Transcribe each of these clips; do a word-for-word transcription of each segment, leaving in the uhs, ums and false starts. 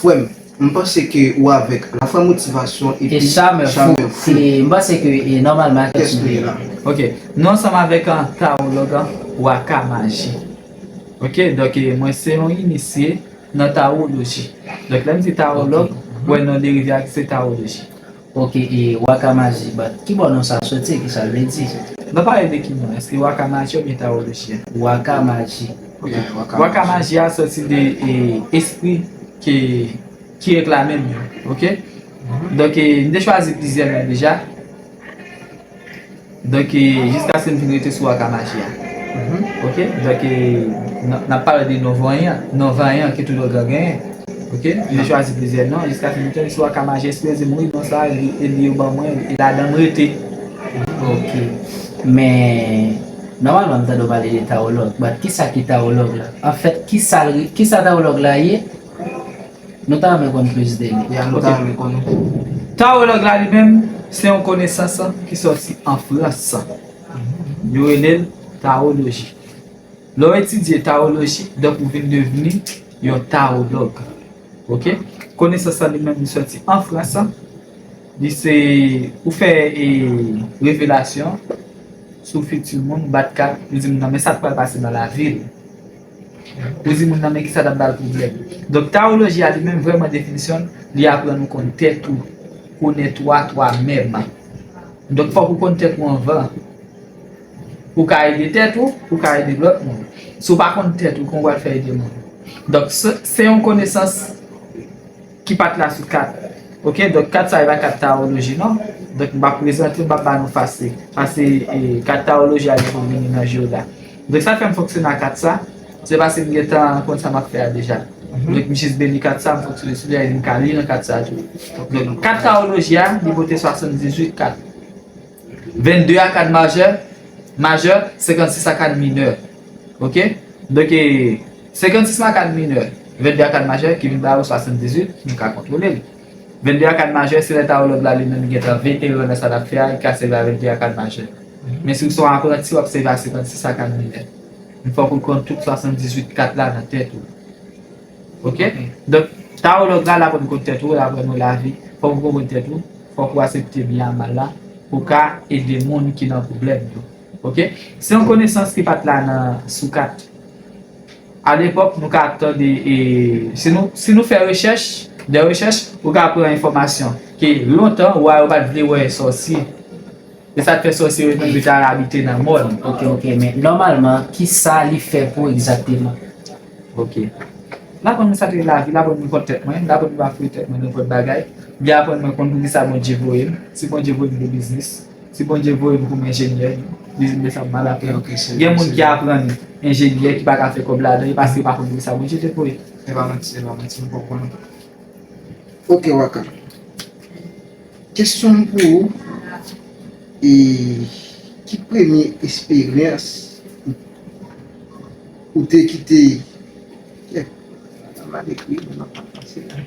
Frè m, m panse ke ou avèk Lafwa Motivasyon epi Charmeur Fou. E m panse ke e nòmalman kès nou ye la. Ok, nou ansanm avèk an tawològ an Waka Maji. Ok, donk e mwen se yon inisye nan tawoloji. Donk lè m di tawològ, wè non derive a ki se tawoloji. Ok, e Waka Maji, but ki bò non sa soti, ki sa l vle di? N ap pale de ki non? Èske Waka Maji oubyen tawoloji a? Waka Maji. Ok. Waka Maji a soti de e, espri ki, ki reklame m yo. Ok? Donk, e, m te chwazi plizyè non deja. Donk, e, jiskaske m fin rete sou Waka Maji a. Ok? Donk, e, n ap pale de non vanyan, non vanyan ke tout ògan genyen. Ok? M te chwazi plizyè non, jiskaske m tonbe sou Waka Maji, espri di m wi, non sa, e li yo ban mwen, e ladan m rete. Ok. Men, nòmalman, m tande w pale de tawològ. But kisa ki tawològ la? Anfèt, kisa, kisa tawològ la ye? Nou ta renmen konn plis de li. Ya, nou ta renmen konnen. Tawològ la li menm, se yon konesans ki sòti an Frans. Yo rele l tawoloji. Lè w etidye tawoloji, donk ou vin devni yon tawològ. Ok? Konesans la li menm li sòti an Frans. Li se, ou fè e, revelasyon sou fiti moun, bat kat, ou di moun nan men sa k pral pase nan lavi l. Ou di moun nan men kisa t ap ba l pwoblèm. Donk, tawoloji a li menm vrèman definisyon l, li aprann ou konn tèt ou, connais-toi toi-même. Donk, fòk ou konn tèt ou anvan. Ou ka ede tèt ou, ou ka ede lòt moun. Si w pa konn tèt ou, kòman w pral fè ede moun? Donk, se, se yon konesans ki pa t la sou kat. Ok, donk kat sa e pa kat tawoloji non. Donk m pa prezante, m pa ba nou fase. Pase e, kat tawoloji a li pou vini nan je w la. Donk sa fè m fonksyone ak kat sa, se paske m gentan konn sa m ap fè a deja. Donk m jis beni kat sa, m fonksyone sou li, e m ka li nan kat sa tou. Donk kat tawoloji a, li pote swasanndizuit kat. Vennde akan majè, majè, senkannsis akan minè. Ok? Donk, e, senkannsis akan minè, vennde akan majè ki vin ba ou swasanndizuit, nou ka kontwole l. Vennde akan majè, se lè tawològ la li menm li gentan veteran nan sa l ap fè a, li ka sèvi a vennde akan majè. Men si w se yon apranti, w ap sèvi a senkannsis akan minè. Men fòk ou konn tout swasanndizuit kat la nan tèt ou. Ok? Donk, tawològ la, l aprann konn tèt ou, l aprann ou lavi. Fòk ou konprann tèt ou, fòk ou aksepte byen ak mal la, pou w ka ede moun ki nan pwoblèm yo. Ok? Se yon konesans ki pa t la nan sou kat. Alepòk, nou ka tande, e, si nou, si nou fè rechèch, de rechèch, ou ka pran enfòmasyon ke lontan, wa yo pa t vle wè sòsye. Se sa k fè sòsye yo menm yo te al abite nan mòn. Ok, ok, men nòmalman, ki sa li fè pou egzakteman? Ok. L aprann mwen sa te lavi, l aprann mwen kont tèt mwen, l aprann mwen pa fouye tèt mwen nenpòt bagay. Li aprann mwen konn poukisa Bondye voye m, si Bondye voye m pou biznis, si Bondye voye m kòm enjenyè, li di m de sa m mal aprann. Ok, ok, se, gen moun ki aprann enjenyè ki pa ka fè kòb ladan, e paske yo pa konn poukisa Bondye te voye. Se pa manti, se pa manti, m konprann. Ok, Waka. Kesyon m pou ou, e, ki premye esperyans ou, ou te kite, kèk, mal ekri, men m ap pase la.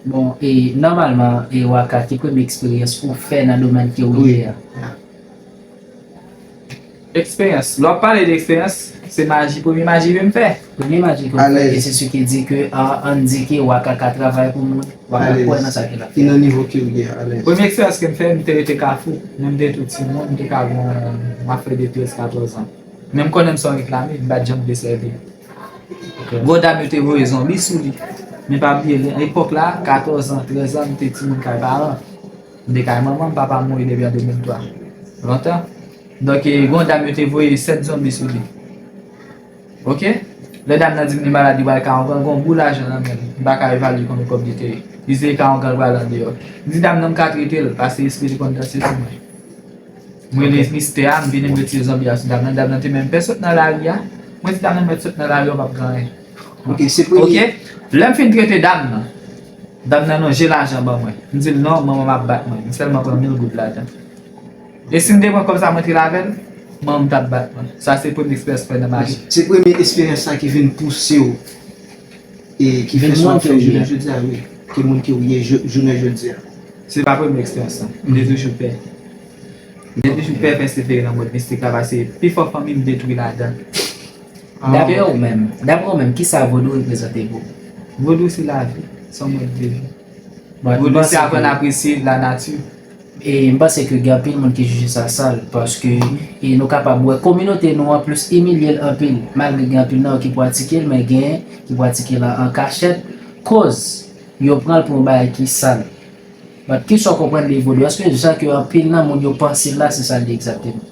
Bon, e, nòmalman, e, Waka, ki premye eksperyans ou fè nan domèn ke ou ye a? Wi. Eksperyans. Lè w ap pale de eksperyans, se maji, premye maji ke m fè. Premye maji ke w fè, e se sa ki di ke, a, ann di ke Waka ka travay pou moun, Waka kwè nan sa ke l ap fè. Ki nan nivo ke w ye, alèz. Premye eksperyans ke m fè, m te rete Kafou. Mwen m te tou timoun, m te ka gen yon, m ap fè de trèz, katòz an. Men m konnen m se yon reklame, m pa t janm vle sèvi. Gwo dam yo te voye zonbi sou li. Men pa bliye, epòk la, katòz an, trèz an, m te timoun kay paran. M te kay manman m, papa m mouri depi an de mil twa. Lontan. Donk, e, gwo dam yo te voye sèt zonbi sou li. Ok? Lè dam nan di m li malad, li pral Kawongan, gon gwo lajan nan men l. M pa ka evalye konbyen kòb li te ye. Li se Kawongan l pral andeyò. M di dam nan m ka trete l, paske espri li konn danse sou mwen. Mwen rele mistè a, m vini m retire zonbi a sou dam nan. Dam nan te menm pè sot nan lari a. Mwen di dam nan mèt sot nan lari a, w p ap gen anyen. Ok, se premye. Ok? Lè m fin trete dam nan, dam nan lonje lajan ban mwen. M di l non, manman m ap bat mwen. M sèlman pran mil goud ladan. E si m te pran kòb sa m antre l avè l, manman m t ap bat mwen. Sa se premye eksperyans mwen nan maji. Ok, se premye eksperyans sa ki vin pouse w e ki fè sa w ap fè jounen jodi a, wi. Ki moun ke w ye jou-, jounen jodi a. Se pa premye eksperyans lan. M te toujou pè. M te toujou pè pèsevere nan mond mistik la, paske pifò fanmi m detwi ladan. Dapre ou menm, dapre ou menm, kisa vodou reprezante pou ou? Vodou se lavi. Se yon mòd de vi. Vodou se aprann apresye lanati. E m panse ke gen anpil moun ki jije sa sal, paske e nou kapab wè kominote nou an plis imilye l anpil, malgre gen anpil nan yo ki pratike l, men gen ki pratike l an, an kachèt, koz yo pran l pou yon bagay ki sal. But kisa w konprann de vodou? Èske jan ke anpil nan moun yo panse l la, se sa l ye egzakteman?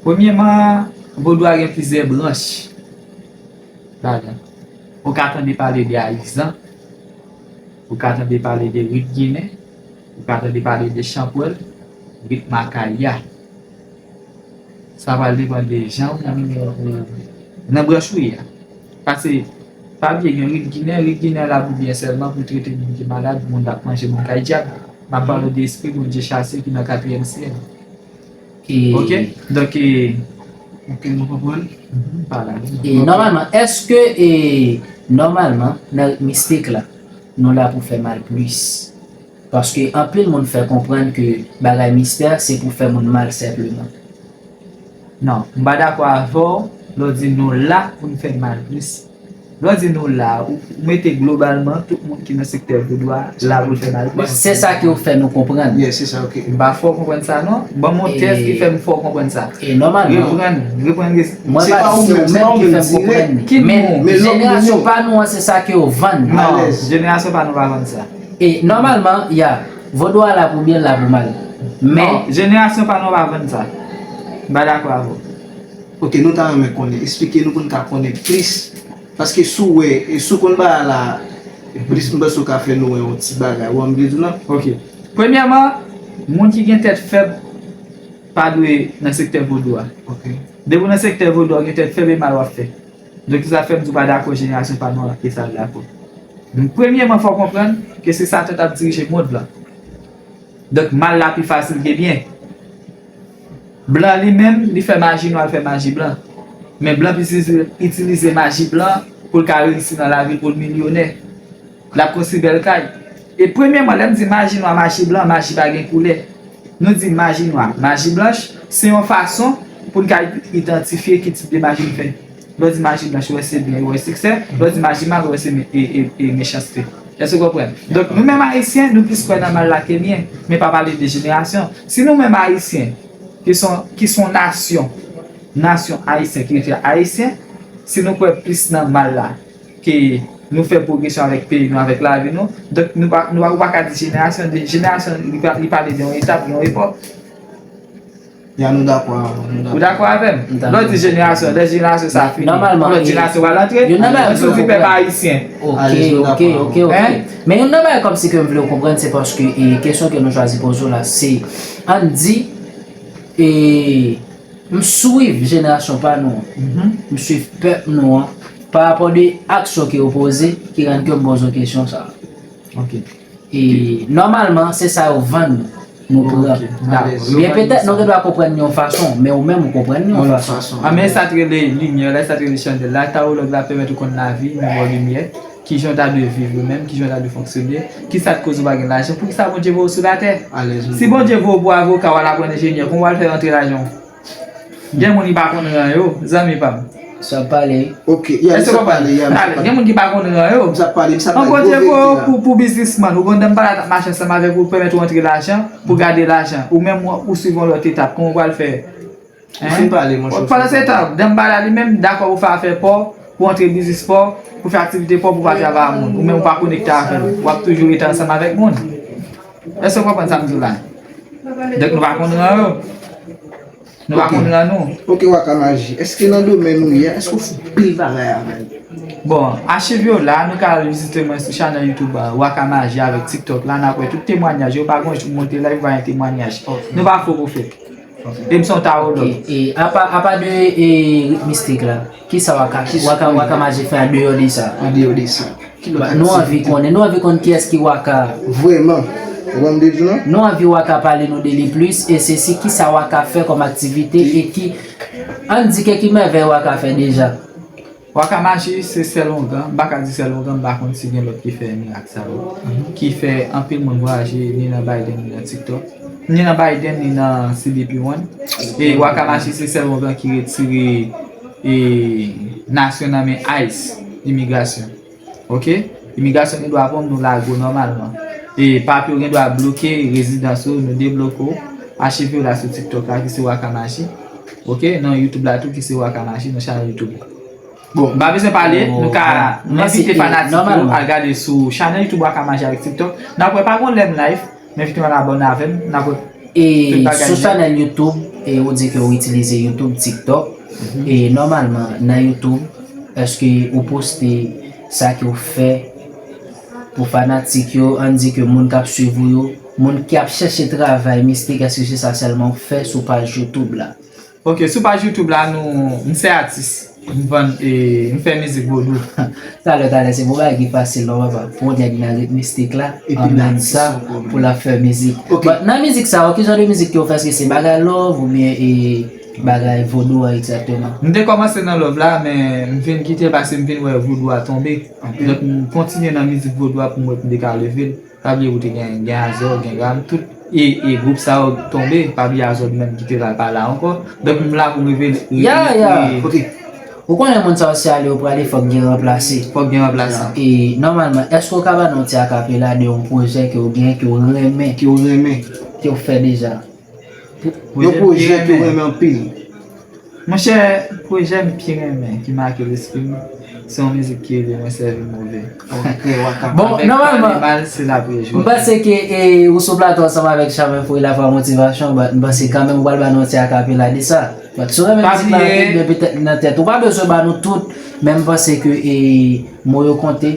Premyèman, vodou a gen plizyè branch ladan. Ou ka tande pale de ayizan, ou ka tande pale de rit ginen, ou ka tande pale de chanpwèl, rit makaya. Sa pral depann de jan ou, ou, nan branch ou ye a. Paske, pa bliye, gen rit ginen, rit ginen la pou byen sèlman, pou trete moun ki malad, moun k ap manje, moun k ay dyab. M ap pale de espri Bondye chase ki nan katriyèm syèl. E, ok? Donk, e, ok, nou konprann. Mhm, pa la, e, nòmalman, èske, e, nòmalman, nan rit mistik la, nou la pou fè mal plis? Paske anpil moun fè konprann ke bagay mistè se pou fè moun mal senpleman. Non, m pa dakò avè w lè w di nou la pou n fè mal plis. Lè w di nou la, ou, ou mete globalman tout moun ki nan sektè vodou a la pou l fè mal plis. Se sa ke w fè nou konprann. Yeah, se sa, ok. M pa fè w konprann sa, non. Ban m yon tèks ki fè m fè w konprann sa. E nòmalman, reprann, reprann. Mwen pa di se ou menm ki fè m konprann li. Men jenerasyon pa nou an, se sa ke yo vann. Non, jenerasyon pa nou pa vann sa. E nòmalman, ya, vodou a la pou byen, l la pou mal. Men non, jenerasyon pa nou pa vann sa. M pa dakò avè w. Ok, nou ta renmen konnen. Eksplike nou pou n ka konnen plis. Paske si w wè, e si w konn bagay la plis, m panse w ka fè nou wè yon ti bagay. Ou wè m vle di w lan? Ok. Premyèman, moun ki gen tèt fèb pa dwe nan sektè vodou a. Ok. Depi w nan sektè vodou a, w gen tèt fèb, e mal w ap fè. Donk, se sa k fè m di w pa dakò jenerasyon pa nou an, e sa l dakò. Donk, premyèman, fò w konprann ke se Satan k ap dirije mond lan. Donk, mal la pi fasil ke byen. Blan li menm, li fè maji nwa, li fè maji blan. Men blan pi itilize, itilize maji blan pou l ka reyisi nan lavi, pou l milyonè. L ap konstwi bèl kay. E premyèman, lè m di maji nwa, maji blan, maji pa gen koulè. Nou di maji nwa, maji blanch, se yon fason pou n ka idantifye ki tip de maji n fè. Lè w di maji blanch, ou wè se byen, ou wè siksè. Lè w di maji mal, ou wè se me-, e, e, e mechanste. Èske w konprann? Donk, nou menm Ayisyen, nou plis kwè nan mal la ke byen. Men pa pale de jenerasyon. Si nou menm Ayisyen, ki son, ki son nasyon, nasyon ayisyen, ki rete ayisyen, si nou kwè plis nan mal la, ke nou fè pwogresyon avèk peyi nou, avèk lavi nou. Donk, nou pa, nou pa, ou pa ka di jenerasyon, de, jenerasyon, li pa, li pale de yon etap, yon epòk. Ya, nou dakò avè w, nou dakò. Ou dakò avè m? Lè w di jenerasyon, lè jenerasyon sa fini, lòt jenerasyon pral antre, lè si w di pèp ayisyen. Ok, ok, ok, ok. Men youn nan bagay kòmsi ke m vle w konprann, se paske, e, kesyon ke nou chwazi poze w la, se, ann di, e, m swiv jenerasyon pa nou an. M swiv pèp nou an. Pa rapò de aksyon ke yo poze, ki rann ke m poze w kesyon sa a. Ok. E nòmalman, se sa yo vann nou, nou pran. Ok, dakò. Byen, petèt, nou gen dwa konprann li yon fason, men ou menm, ou konprann li yon fason. A, men sa t rele limyè la, sa t rele chandèl la, tawològ la pèmèt ou konn lavi, men bò limyè. Kijan w ta dwe viv ou menm, kijan w ta dwe fonksyone, kisa k koz ou pa gen lajan, poukisa Bondye voye w sou latè? Si Bondye voye w pou avoka, w al aprann enjenyè, kòman w al fè rantre lajan w? Gen moun ki pa konn ran yo, zanmi pa m. Sa pale. Ok, ya, m sa pale, ya, m sa pale. Gen moun ki pa konn ran yo. M sa pale, m sa pale. An Bondye voye w pou, pou biznismann, ou konn dan m pale a t ap mache ansanm avèk ou, pèmèt ou rantre lajan, pou gade lajan. Ou menm, ou, ou swiv yon lòt etap, kòman w pral fè? Ou fin pale, monchè. Pandan se tan, Danmbala li menm dakò pou fè afè pa w, pou antre biznis pa w, pou fè aktivite pa w, pou pa travay a moun. Ou menm ou pa konekte avè l. W ap toujou rete ansanm avèk moun. Èske w konprann sa m di w la? Donk nou pa konn ran yo. Nou pa konn ran nou. Ok, Waka Maji. Èske nan domèn ou ye a, èske w fè pil bagay avè l? Bon, achiv yo la, nou ka al vizite mwen sou chanèl YouTube, euh, Waka Maji avèk TikTok la, n ap wè tout temwanyaj yo, pa gon jou m monte live, pa gen temwanyaj. Nou pa fo pwofèt. E m se yon tawològ. E, e, apa, apa de, e, rit mistik la, kisa Waka, kisa Waka, Waka Maji fè andeyò de sa? Andeyò de sa. Ki lòt aktivite? Nou anvi konnen, nou anvi konn kiyès ki Waka. Vrèman. Ou konn de di non? Nou anvi Waka pale nou de li plis, e se si kisa Waka fè kòm aktivite, e ki, ann di ke ki mèvèy Waka fè deja. Waka Maji se sèl ongan, m pa ka di sèl ongan, m pa konn si gen lòt ki fè mirak sa yo. Ki fè anpil moun vwayaje, ni nan Biden, ni nan TikTok, ni nan Biden, ni nan C B P One. E Waka Maji se sèl ongan ki retire, e, nasyon nan men ICE, imigrasyon. Ok? Imigrasyon gen dwa pran w, nou lage w nòmalman. E papye w gen dwa bloke rezidans ou, nou debloke w. Achiv yo la sou TikTok la ki se Waka Maji. Ok, nan YouTube la tou ki se Waka Maji, nan chanèl YouTube. Bon, m pa bezwen pale, nou ka, m envite fanatik yo al gade sou chanèl YouTube Waka Maji avèk TikTok. N ap wè pa gon lè m live, m envite w al abòne avè m, n ap wè tout bagay nèt. E sou chanèl YouTube, e ou di ke ou itilize YouTube, TikTok, e nòmalman nan YouTube, èske ou poste sa ke ou fè pou fanatik yo, ann di ke moun k ap swiv ou yo, moun ki ap chèche travay Mistik, èske se sa sèlman ou fè sou paj YouTube la? Ok, sou paj YouTube la, nou, m se atis. M vann, e, m fè mizik vodou. Talè, talè, se pou bagay ki fasil non, papa. Pou yon nèg nan rit Mistik la, an menm sa, pou l ap fè mizik. But nan mizik sa, ki jan de mizik ke w fè, èske se bagay love oubyen, e, bagay vodou an egzakteman? M te kòmanse nan love la, men m vin kite l paske m vin wè vodou a tonbe. Donk, m kontinye nan mizik vodou a pou m wè pou m te ka leve l. Pa bliye ou te gen, gen Azò, gen Ram, tout e, e gwoup sa yo tonbe, pa bliye Azò li menm ki te pral pa la ankò. Donk m la pou m revele. Ya, ya. Ok. Ou konnen moun sa yo se ale yo prale, fòk gen ranplase. Fòk gen ranplase. E nòmalman, èske w ka ba nou ti akapela de yon pwojè ke w gen, ke w renmen, ke w renmen, ke w fè deja? Yon pwojè ke w renmen anpil. Monchè, pwojè m pi renmen, ki make lespri m, se yon mizik ki rele Mwen Sèvi Move. Bon, nòmalman, m panse ke, e, ou sou plato ansanm avèk Charmaine Fourie, Lafwa Motivasyon, but m panse kanmenm ou pral ba nou yon ti akapela de sa. But si w renmen mizik la anpil, men petèt nan tèt ou pa bezwen ba nou tout, men m panse ke, e, mo yo konte.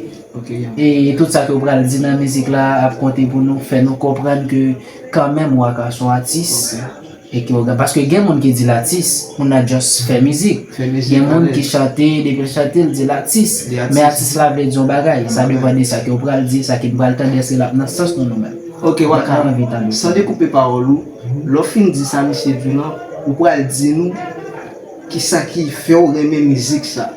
E tout sa ke ou pral di nan mizik la ap konte pou nou, fè nou konprann ke kanmenm Waka se yon atis. E ke w gen, paske gen moun ki di l atis, moun nan just fè mizik. Gen moun ki chante, depi l chante, l di l atis. Men atis la vle di yon bagay, sa depann de sa ke w pral di, sa ki n pral tande, èske l ap nan sans nou, nou menm. Ok, Waka, san dekoupe pawòl ou, lè w fin di sa misye di w lan, ou pral di nou kisa ki fè w renmen mizik sa.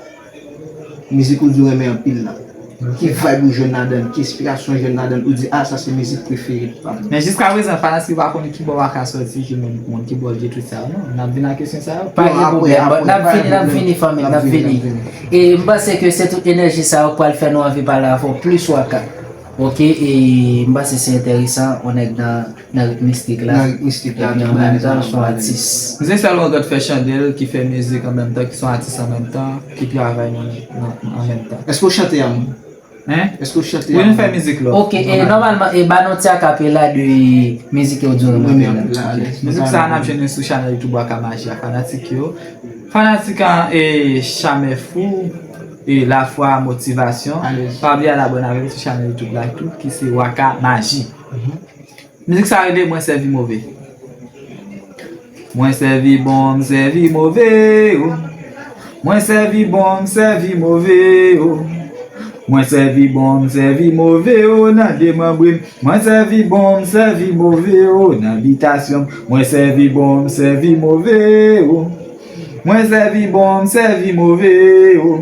Mizik ou di w renmen anpil la. Ki vibe ou jwenn ladan l? Ki enspirasyon w jwenn ladan l? Ou di, a, sa se mizik prefere pa m. Men jiskaprezan, fanatik pa konnen ki bò Waka sòti, ki moun, moun ki bò l ye, tout sa yo, non. N ap vin ak kesyon sa yo. Pa gen pwoblèm, but n ap vini, n ap vini, fanmi, n ap vini. E m panse ke se tout enèji sa yo k pral fè nou anvi pale avè w plis, Waka. Ok, e m panse se enteresan, yon nèg nan nan rit mistik la. Nan rit mistik la, epi an menm tan, l se yon atis. M se sèl yon gad fè chandèl ki fè mizik an menm tan, ki se yon atis an menm tan, ki travay nan, nan, an menm tan. Èske w chante a moun? Hein? Èske w chante a moun? Wi, nou fè mizik love. Ok, e nòmalman, e ba nou ti akapela de mizik yo di w renmen anpil la. Mizik sa a, n ap jwenn li sou chanèl YouTube Waka Maji a, fanatik yo. Fanatik an, e, Chamè Fou, e, Lafwa Motivasyon. Pa bliye al abòne avè m sou chanèl YouTube la tou, ki se Waka Maji. Mizik sa rele Mwen sèvi move. Mwen sèvi bon, m sèvi move, o. Mwen sèvi bon, m sèvi move, o. Mwen sèvi bon, m sèvi move, o, nan demanbre m. Mwen sèvi bon, m sèvi move, o, nan bitasyon m. Mwen sèvi bon, m sèvi move, o. Mwen sèvi bon, m sèvi move, o.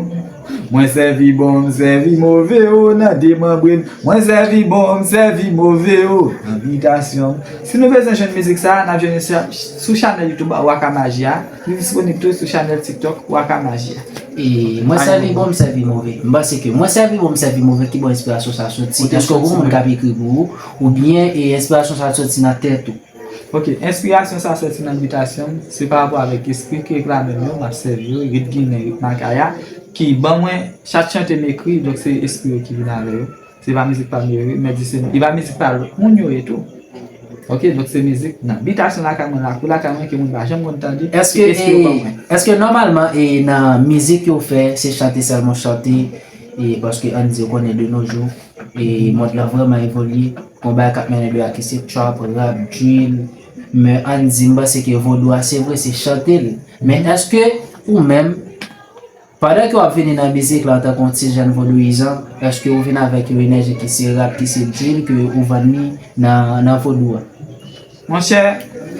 Mwen sèvi bon, m sèvi move, o, nan demanbre m. Mwen sèvi bon, m sèvi move, o, nan bitasyon m. Si nou bezwen jwenn mizik sa a, n ap jwenn li sou, sou chanèl YouTube Waka Maji a. Li disponib tou sou chanèl TikTok Waka Maji a. E mwen sèvi bon, m sèvi move. M panse ke mwen sèvi bon, m sèvi move, ki bò enspirasyon sa soti? Èske ou gon moun k ap ekri pou ou? Oubyen, e enspirasyon sa soti nan tèt ou? Ok, enspirasyon sa soti nan bitasyon m, se pa rapò avèk espri ki reklame m yo, m ap sèvi yo, rit ginen, rit makaya, ki ban mwen, chak chante m ekri, donk se espri yo ki vin avè yo. Se pa mizik pa m yo ye, men di se, e pa mizik pa lòt moun yo ye tou. Ok, donk se mizik nan bitasyon lakay mwen, lakou lakay mwen, ke moun pa janm konn tande, se espri yo ban mwen. Èske nòmalman, e nan mizik yo fè, se chante sèlman chante, e paske ann di, ou konnen de nos jours, e mond lan vrèman evolye, gon bagay k ap mennen deyò a ki se trap, rap, drill, men ann di, m panse ke vodou a, se vre, se chante l. Men èske ou menm, pandan ke w ap vini nan mizik la antanke yon ti jèn vodouyizan, èske ou vin avèk yon enèji ki se rap, ki se drill, ke ou vann li nan, nan vodou a? Monchè,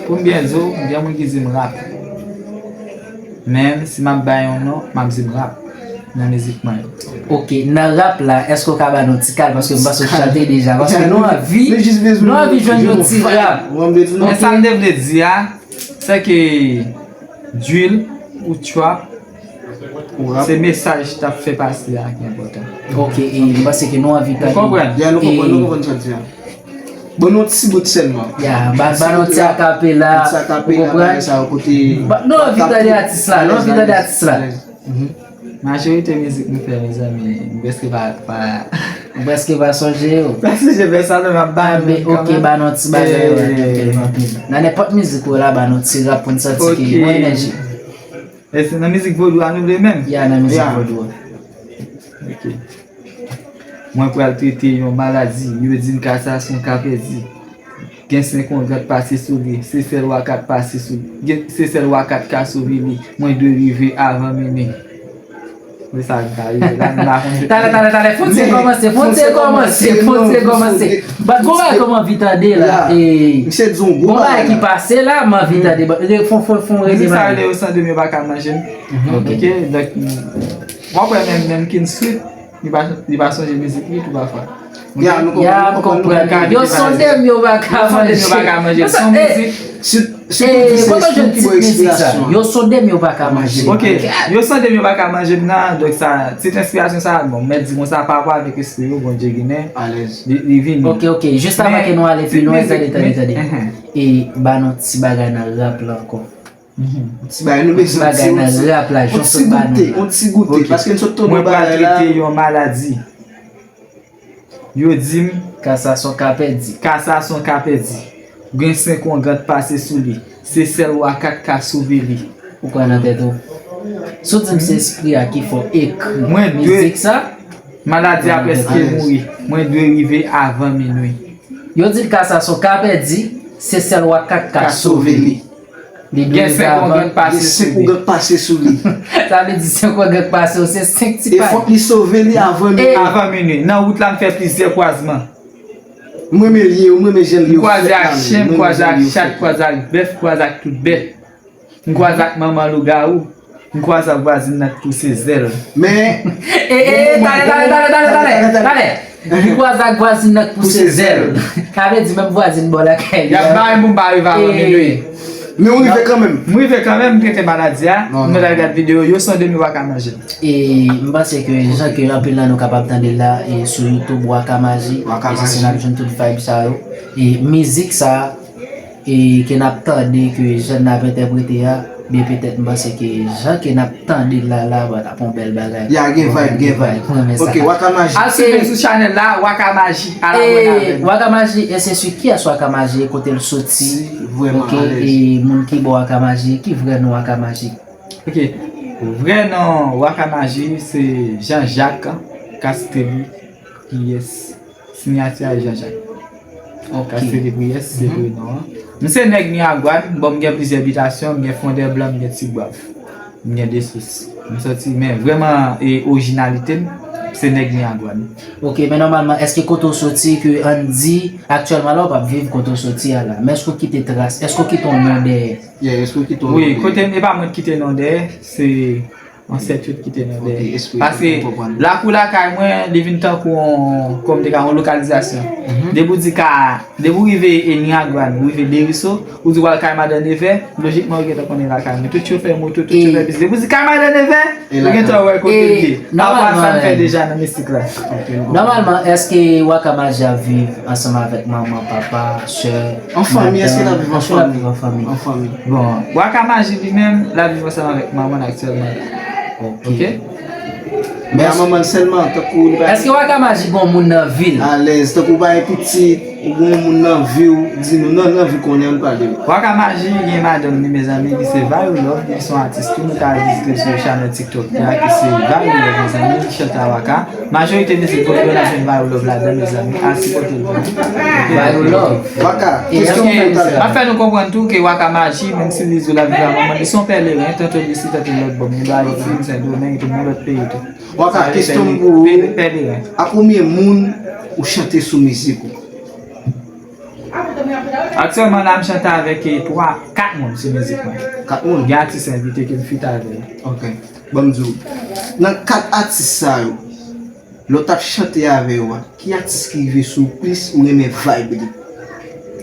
pou m byen di w, gen moun ki di m rap. Men, si m ap bay yon non, m ap di m rap nan mizik mwen yo. Ok, nan rap la, èske w ka ba nou ti kal? Paske m panse w chante deja. Paske nou anvi, nou anvi jwenn yon ti rap. Men sa m te vle di a, se ke drill ou trap, se mesaj t ap fè pase a ki enpòtan. Ok, e m panse ke nou anvi tande. Ou konprann? Ya, nou konprann, nou konprann sa w di a. Bon, nou ti bout sèlman. Ya, ba, ba nou ti akapela. Ti akapela, bagay sa yo kote. Nou anvi tande atis la, nou anvi tande atis la. Majorite mizik nou fè, mezanmi, m prèske pa, pa. M prèske pa sonje yo. Pa sonje fè sa, non, m ap ba nou. Ok, ba nou ti bagay yo, anpil, anpil. Nan nenpòt mizik ou la, ba nou ti rap pou n santi ke gen yon enèji. E se nan mizik vodou a nou vle menm? Ya, nan mizik vodou a. Ok. Mwen pral trete yon maladi, yo di m ka sa se yon ka pèdi. Gen senk onz gad pase sou li, se sèl waka k pase sou li. Gen, se sèl waka k ka sove li. Mwen dwe rive avan minui. Men sa m ka rive la, m pa konn. Talè, talè, talè, fon ti kòmanse, fon ti kòmanse, fon ti kòmanse. Bat gwo bagay kòman anvi tande la. Misye di yon gwo bagay ki pase la, m anvi tande. Fon, fon, fon, rele sa rele yo san de m yo pa ka manje m. Ok, donk, w ap wè menm, menm King Sweet, li pa, li pa sonje mizik li tou pafwa. Ya, nou konprann, nou konprann. Yo sonde m, yo pa ka manje. Yo sonde m, yo pa ka manje. Son mizik. Sitou, sitou di se, sitou ki bon enspirasyon. Yo sonde m, yo pa ka manje. Ok, yo sonde m, yo pa ka manje m nan, donk sa, tit enspirasyon sa, bon, mèt di konsa, pa rapò avèk espri yo, Bondye genyen, li, li vini. Ok, ok, jis avan ke nou ale pi lwen, tande, tande, tande. E ba nou ti bagay nan rap la ankò. Ti bagay nou bezwen ti, ti bagay nan rap la, yon ti goute, yon ti goute, paske n sot tonbe bagay la. Mwen pral trete yon maladi. Yo di m ka sa se yon ka pèdi. Ka sa se yon ka pèdi. Gen senk ongan t pase sou li. Se sèl waka k ka sove li. Ou kwè nan tèt ou? Si w di m se espri a ki fè w ekri mizik sa, maladi a prèske mouri. Mwen dwe rive avan minui. Yo di l ka sa se yon ka pèdi, se sèl waka k ka sove li. Li dwe gen senk ongan k pase sou li. Sa vle di senk ongan k pase w, se senk ti pay. E fòk li sove li avan minui. Avan minui. Nan wout la, m fè plizyè kwazman. M renmen l ye, m renmen jan l ye. M kwaze ak chen, m kwaze ak chat, m kwaze ak bèf, m kwaze ak tout bèt. M kwaze ak manman lougawou. M kwaze ak vwazin nan k pouse zèl. Men, e, e, e, talè, talè, talè, talè, talè, talè. M kwaze ak vwazin nan k pouse zèl. Sa vle di menm vwazin bò lakay li a. Y ap ba m pou m pa rive avan minui. Men ou rive kanmenm. M rive kanmenm, m trete maladi a. M al gad videyo, yo sonde m, yo pa ka manje. E m panse ke jan ke anpil nan nou kapab tande l la, e sou YouTube, Waka Maji, e se si n ap jwenn tout vibe sa yo. E mizik sa, e ke n ap tande, ke jan n ap entèprete a, byen petèt m panse ke jan ke n ap tande l la, la, w ap yon bèl bagay. Ya, gen vibe, gen vibe. Mwen renmen sa. Ok, Waka Maji. Al swiv m sou chanèl la, Waka Maji, al abòne avè m. Waka Maji, e se sou kiyès Waka Maji, e kote l soti? Ok, e moun ki ba w Waka Maji, ki vrè non Waka Maji? Ok, vrè non Waka Maji, se Jean Jacques Castelli. Priyès. Siyati a Jean Jacques. Ok. Castelli Priyès, se vre non an. M se nèg Miragwàn, bon, m gen plizyè bitasyon, m gen Fondèblan, m gen Tigwav. M gen Desous. M soti, men vrèman, e orijinalite m, se nèg Miragwàn. Ok, men nòmalman, èske kote w soti, ke ann di, aktyèlman la, w p ap viv kote w soti a la, men èske w kite tras, èske w kite yon non dèyè? Yeah, èske w kite yon non dèyè? Wi, kote m, e pa mwen ki kite non dèyè, se ansèt yo ki te nan dèyè. Paske lakou lakay mwen, li vin tankou yon, kòm te ka, yon lokalizasyon. Depi w di ka, depi w rive e Miragwàn, ou rive Deriso, ou di w al kay madan Nevè, lojikman ou gentan konnen lakay mwen. Tout chofè moto, tout chofè bis. Depi w di kay madan Nevè, ou gentan wè kote l ye. Pafwa sa m fè deja nan mistik la. Nòmalman, èske Waka Maji ap viv ansanm avèk manman, papa, sè, madanm? An fanmi, èske l ap viv an fanmi? An fanmi. Bon, Waka Maji li menm, l ap viv ansanm avèk manman l aktyèlman la. Ok. Men a manman l sèlman, tankou li pa... Èske Waka Maji gon moun nan vi l? Alèz, tankou w pa gen pitit, ou gon moun nan vi w, di nou, nan, nan vi konnen, ann pale. Waka Maji gen madanm li, mezanmi, ki se Vayou Love, ki se yon atis tou, nou ka al vizite l sou chanèl TikTok la, ki se Vayou Love, mezanmi, ki chante a Waka. Majorite mizik vodou yo n ap jwenn Vayou Love ladan, mezanmi. Al sipòte l pou nou. Vayou Love. Waka, kesyon pou ou talè. M ap fè nou konprann tou ke Waka Maji, menm si li di w l ap viv a manman, li se yon pèleren, tanto l isi, tanto l lòt bò. Li ba Ayiti, li Sendomeng, li tout nan lòt peyi tou. Waka, kesyon m pou ou. Pèleren. A konbyen moun ou chante sou mizik ou? Aktyèlman la, m chante avèk, e, twa, kat moun sou mizik mwen. Kat moun? Gen atis envite ke m feat avè yo. Ok. Ban m di w, nan kat atis sa yo, lè w t ap chante avè yo a, ki atis ki rive sou ou plis, ou renmen vibe li?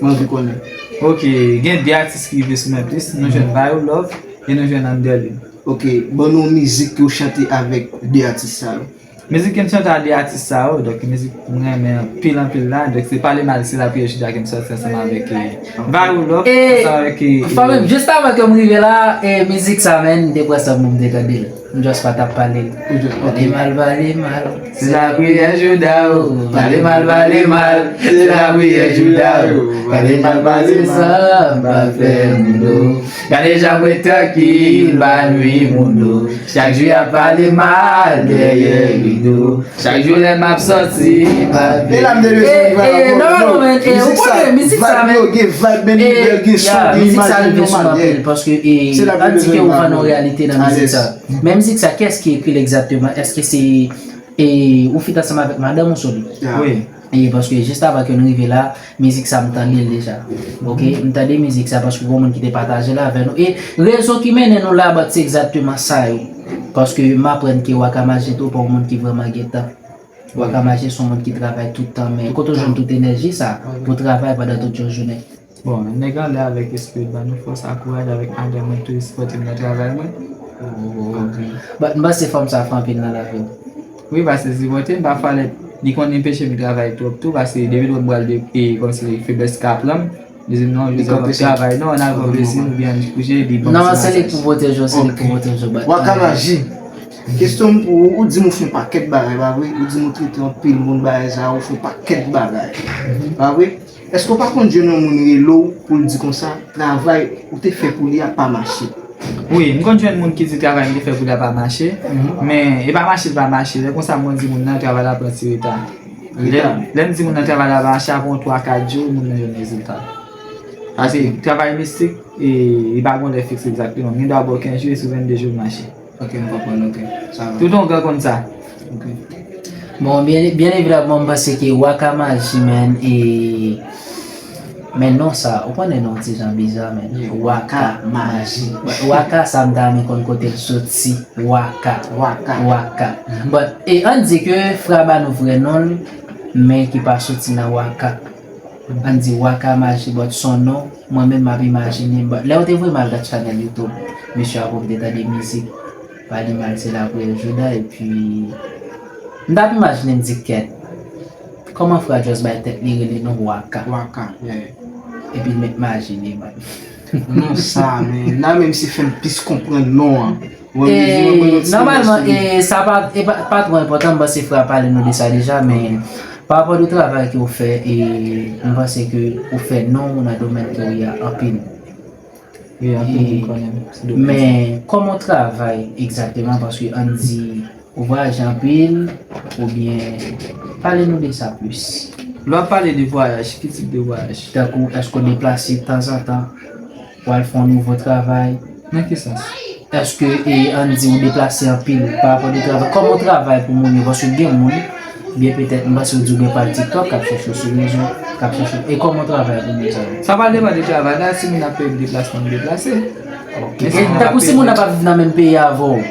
Mwen anvi konnen. Ok, gen de atis ki rive sou mwen plis. Nou jwenn Vayou Love e nou jwenn Anderlin. Ok, ban nou yon mizik ke w chante avèk de atis sa yo. Mizik ke m chante a de atis sa yo, donk mizik m renmen anpil, anpil la, donk se Pale Mal, Se Lapriyè Jida ke m sòti ansanm avèk, eh, Vayou Love, eh, ansanm avèk, eh, fò menm, jis avan ke m rive la, eh, mizik sa, menn, m te pran san pou m te tande l. M just pa t ap pale l. Pale mal, pale mal, se lapriyè Jida o. Pale mal, pale mal, se lapriyè Jida o. Pale mal, pale mal, pa fè moun o. Gade jan mwen trankil, pa nwi moun o. Chak jou y ap pale mal dèyè rido. Chak jou lè m ap sòti, m ap... E la m te bezwen... Eh, eh, non, non, men, eh, ou konnen, mizik sa, men, eh, ya, mizik sa rive sou mwen anpil, paske, eh, an di ke ou vann yon reyalite nan mizik sa. Men mizik sa, kiyès ki ekri l egzakteman? Èske se, eh, ou feat ansanm avèk madanm ou solo? Wi. E paske jis avan ke n rive la, mizik sa m tande l deja. Oke, m tande mizik sa paske gon moun ki te pataje l avè nou. E rezon ki mennen nou la, but se egzakteman sa yo. Paske m aprann ke Waka Maji tou pa yon moun ki vrèman gen tan. Waka Maji se yon moun ki travay tout tan, men kote w jwenn tout enèji sa pou travay pandan tout yon jounen? Bon, nèg anlè avèk espri ban nou fòs ak kouraj avèk madanm mwen ki toujou sipòte m nan travay mwen. But m panse fanm sa fè anpil nan lavi w. Wi, paske sipòte m, pafwa lè li konn enpeche m travay twòp tou, paske depi lè m pral de, e, kòmsi feblès ka pran m, li di m non, Joseph, w ap travay non, ann al pran plezi m, oubyen ann kouche, li ban m ti masaj. Non, se li k pou pwoteje w, se li k pou pwoteje w, but Waka Maji. Kesyon m pou ou, ou di m ou fè yon pakèt bagay, pa vre? Ou di m ou trete anpil moun bagay sa, ou fè yon pakèt bagay, pa vre? Èske w pa konn jwenn yon moun rele w pou l di konsa, travay ou te fè pou li a pa mache? Wi, m konn jwenn moun ki di travay m te fè pou li a pa mache, men e pa mache l pa mache. Lè konsa, mwen di moun nan, travay la pran ti reta. Lè, lè m di moun nan travay la pa mache, apre yon twa, kat jou, moun nan jwenn rezilta. Paske travay mistik, e, li pa gon lè fiks egzakteman. Gen dwa ba w kenz jou, e sou vennde jou l mache. Ok, m konprann, ok. Sa va. Tout ongan konn sa. Ok. Bon, byen, byen evidamman, m panse ke Waka Maji, man, e, men non sa, ou konnen non ti jan biza, man. Waka Maji. But Waka sa m ta renmen konn kote l soti. Waka. Waka. Waka. But, e, ann di ke Fra ba nou vrè non l, men ki pa soti nan Waka. Ann di Waka Maji, but son non, mwen menm m ap imajine, but lè w te voye m al gad chanèl YouTube, mesye a pou m te tande mizik, Pale Mal Se Lapriyè Jida, epi m t ap imajine, m di, kèt, kòman Fra just bay tèt li rele non Waka? Waka, yeah. Epi l met maji li, man. Non sa, men, nan menm si fè m plis konprann non an. E, nòmalman, e, sa pa, e pa, pa twò enpòtan, m panse Fra pale nou de sa deja, men pa rapò de travay ke w fè, e, m panse ke ou fè non w nan domèn ke w ye a anpil. Wi, anpil moun konnen m sou domèn sa. Men, kòman w travay egzakteman? Paske ann di, ou vwayaje anpil, oubyen pale nou de sa plis. Lè w ap pale de vwayaj, ki tip de vwayaj? Tankou, èske w deplase tanzantan? Ou al fè yon nouvo travay. Nan ki sans? Èske, e, ann di ou deplase anpil pa rapò de travay? Kòman w travay pou moun yo? Paske gen moun, byen petèt, m panse w di w gen paj TikTok k ap chèche w sou rezo, k ap chèche w. E kòman w travay pou moun sa yo? Sa va depann de travay la, si moun ap peye m deplasman, m deplase. Ok. E tankou si moun nan pa viv nan menm peyi avè w?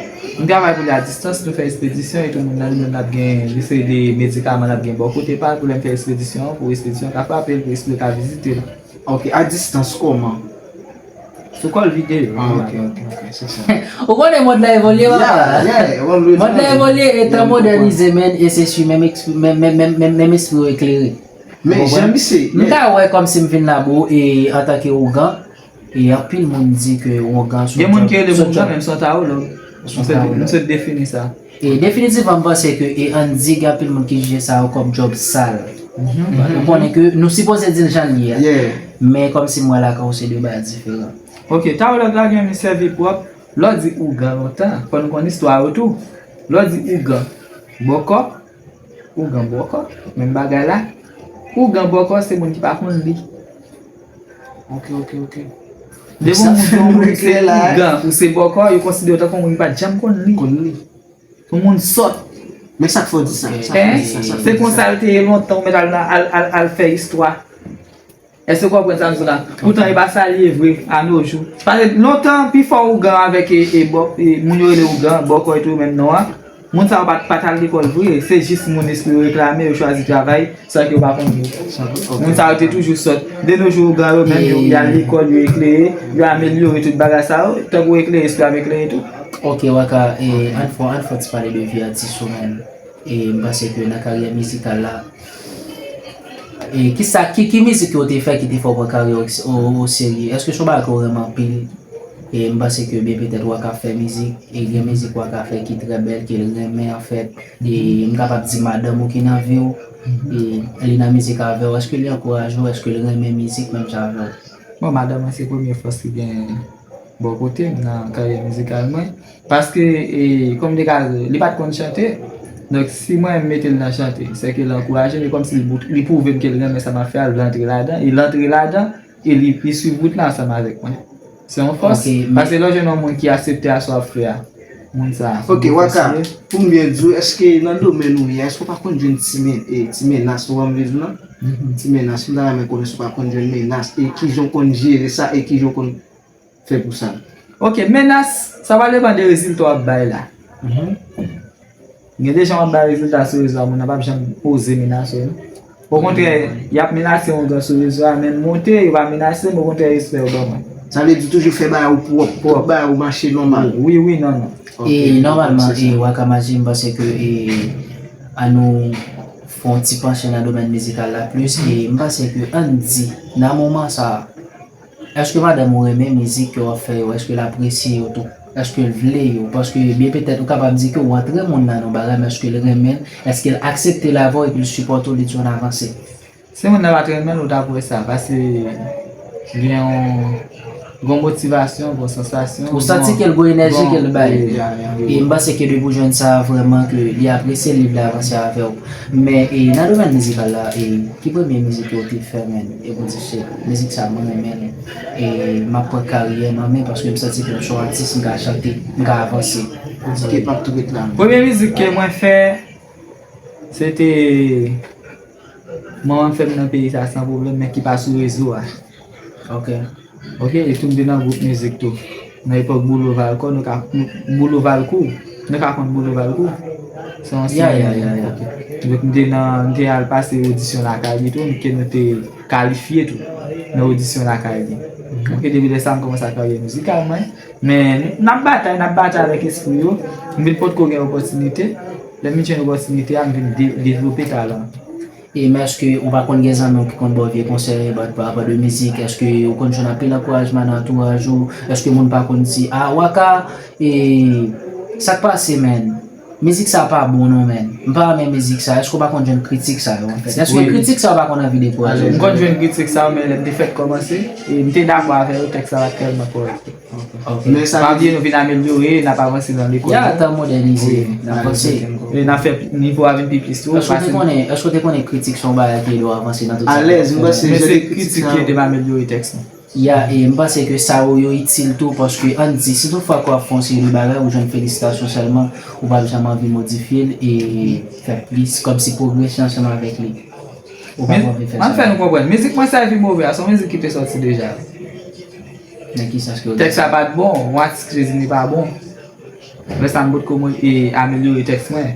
M travay pou li a distans, nou fè espedisyon, e tou moun nan li menm l ap gen, li se de medikaman l ap gen bò kote pa l, pou lè m fè espedisyon an, pou espedisyon an ka frape l, pou espedisyon ka vizite l. Ok, a distans kòman? Sou kòl videyo. Ah, ok, ok, ok, se sa. Ou konnen mond la evolye, papa. Yeah, yeah, mond la evolye, e tan mòdènize, men, e se si menm espri, menm, menm, menm, menm, menm espri w eklere. Men jan misye, m ta wè kòmsi m vin la bou, e antanke ougan, e anpil moun di ke ougan se yon djòb, se yon djòb. Gen moun ki rele m ougan, men m se yon tawològ. M sot, m sot defini sa. E definitivman, m panse ke, e ann di, gen anpil moun ki jije sa yo kòm djòb sal. Ou konnen ke nou sipoze di l jan l ye a. Men kòmsi m wè lakay w se de bagay diferan. Ok, tawològ la gen men sèvi pwòp. Lè w di ougan lontan, fò nou konn istwa yo tou. Lè w di ougan, bòkò, ougan, bòkò, menm bagay la. Ougan, bòkò, se moun ki pa konn li. Ok, ok, ok. Depi yon moun, yon moun se ougan, ou se bòkò, yo konsidere w tankou yon moun ki pa t janm konn li. Konn li. Yon moun sòt. Men sa k fè w di sa? Sa k fè w di sa? Sa k fè w di sa? Se konsa l te ye lontan, ou mèt al nan, al, al, al fè istwa. Èske w konprann sa m di w la? Poutan, e pa sa l ye vre, a no jou. Paske lontan, pifò ougan avèk, e, e, bò, e, moun yo rele ougan, bòkò e tou, menm non an. Moun sa yo pa t, pa t al lekòl vre, se jis moun espri yo reklame, yo chwazi travay, san ke yo pa konn li. Moun sa yo te toujou sòt. De no jou, ougan yo menm, yo, y al lekòl, yo eklere, yo amelyore tout bagay sa yo, tankou eklere, espri ap eklere tou. Ok, Waka, e, ann fè, ann fè ti pale de vi atis ou menm. E m panse ke nan karyè mizikal la, e kisa, ki, ki mizik ke w te fè ki te fè w pran karyè w o, o serye? Èske se yon bagay ke w renmen anpil? E m panse ke byen petèt w ka fè mizik, e gen mizik w ka fè ki trè bèl, ke l renmen anfèt. E m kapab di madanm ou ki nan vi w, e li nan mizik avè w, èske li ankouraje w, èske l renmen mizik menm jan avè w? Bon, madanm mwen se premye fòs ki gen bò kote m nan karyè mizikal mwen. Paske, e, kòm m te ka di, li pa t konn chante. Donk, si mwen m mete l nan chante, sèke l ankouraje m, e kòmsi li bout-, li pwouve m ke l renmen sa m ap fè a, l antre ladan, e l antre ladan, e li, li swiv wout la ansanm avèk mwen. Se yon fòs. Ok, men paske lè w jwenn yon moun ki aksepte a sa w ap fè a, moun sa a se Ok, yon Waka, fòs li ye. Pou m byen di w, èske nan domèn ou ye a, èske w pa konn jwenn ti men-, e, ti menas, ou wè m vle di w lan? Mhm. Ti menas, m ta renmen konnen si w pa konn jwenn menas, e kijan w konn jere sa, e kijan w konn fè pou sa? Ok, menas, sa va depann de rezilta w ap bay la. Mhm. Gen de jan w ap bay rezilta sou rezo a, moun nan p ap janm oze menase w, non. Okontrè, y ap menase w angan sou rezo a, men monte, yo pa menase, men okontrè, respè yo ban mwen. Sa vle di toujou fè bagay ou pwòp, pwòp bagay ou mache nòmal. Wi, wi, non, non. Ok, E nòmalman, e Waka Maji, m panse ke e, an nou fè yon ti panche nan domèn mizikal la plis, e m panse ke ann di, nan moman sa a, èske madanm ou renmen mizik ke w ap fè yo? Èske l apresye yo tou? Èske l vle yo? Paske byen petèt ou kapab di ke w antre moun nan nan yon bagay, men èske l renmen l? Èske l aksepte l avè w epi l sipòte w, li di w ann avanse? Si moun nan pa t renmen l, ou t ap wè sa, paske gen yon, gen yon motivasyon, gen yon sansasyon, Ou santi gen ke l gen enèji ke l bay. Wi, wi, wi. E m panse ke depi w jwenn sa vrèman ke li apresye l, li vle avanse avè w. Men e, nan domèn mizikal la, e, ki premye mizik ke w te fè, men? E pou di se mizik sa mwen renmen l. E m ap pran karyè m an men paske m santi ke m se yon atis, m ka chante, m ka avanse. Ou di ke p ap tou ret la. Premye mizik ke mwen fè, se te Manman m fè m nan peyi sa san pwoblèm, men ki pa sou rezo a. Ok. Ok, e tou m te nan gwoup mizik tou. Nan epòk Boulo Valkò, nou ka, nou, Boulo Valkou. Nou ka konn Boulo Valkou? Se yon ansyen. Ya, ya, ya, ya. Ok. Donk, m te nan, m te al pase odisyon lakay li tou, ke nou te kalifye tou nan odisyon lakay li. Mhm. Ok, depi lè sa, m kòmanse ak karyè mizikal mwen. Men, n ap batay, n ap batay avèk espri yo. M vin potko gen opòtinite. Lè m vin jwenn opòtinite a, m vin de-, devlope talan. E men èske ou pa konn gen zanmi w ki konn ba w vye konsèy, ba, pa rapò de mizik? Èske ou konn jwenn anpil ankourajman nan antouraj ou? Èske moun pa konn di, "Ah, Waka, e, sa k pase, menn? Mizik sa pa bon, non, menn. M pa renmen mizik sa." Èske ou pa konn jwenn kritik sa yo, anfèt? Èske Wi. kritik sa yo pa konn anvi dekouraje w? M konn jwenn kritik sa yo, men lè m te fèk kòmanse, e m te dakò avè yo, tèks la pa t tèlman kòrèk. Ok. Men sa vle di nou vin amelyore, n ap avanse nan lekòl. Ya, tan modènize, Wi. n ap avanse. E n ap fè nivo a vin pi plis tou. Èske w te konnen, èske w te konnen kritik se yon bagay ki ede w avanse nan tout sa w ap fè? Alèz, m panse Men jan se de kritik kritik sa ki yo. ede m amelyore tèks mwen. Ya, e m panse ke sa yo, yo itil tou, paske ann di, si toutfwa ke w ap fè yon seri de bagay, ou jwenn felisitasyon sèlman, ou p ap janm anvi modifye l e fè plis, kòmsi pwogrese ansanm avèk li. Ou p ap Men, anvi fè m ap sa. fè nou konprann. Mizik mwen Sèvi Move a, se yon mizik ki te sòti deja. Nan ki sans ke w di Tèks sa? la pa t bon, yon atis ki te di li pa bon. Lè sa m potko mo-, e, amelyore tèks mwen.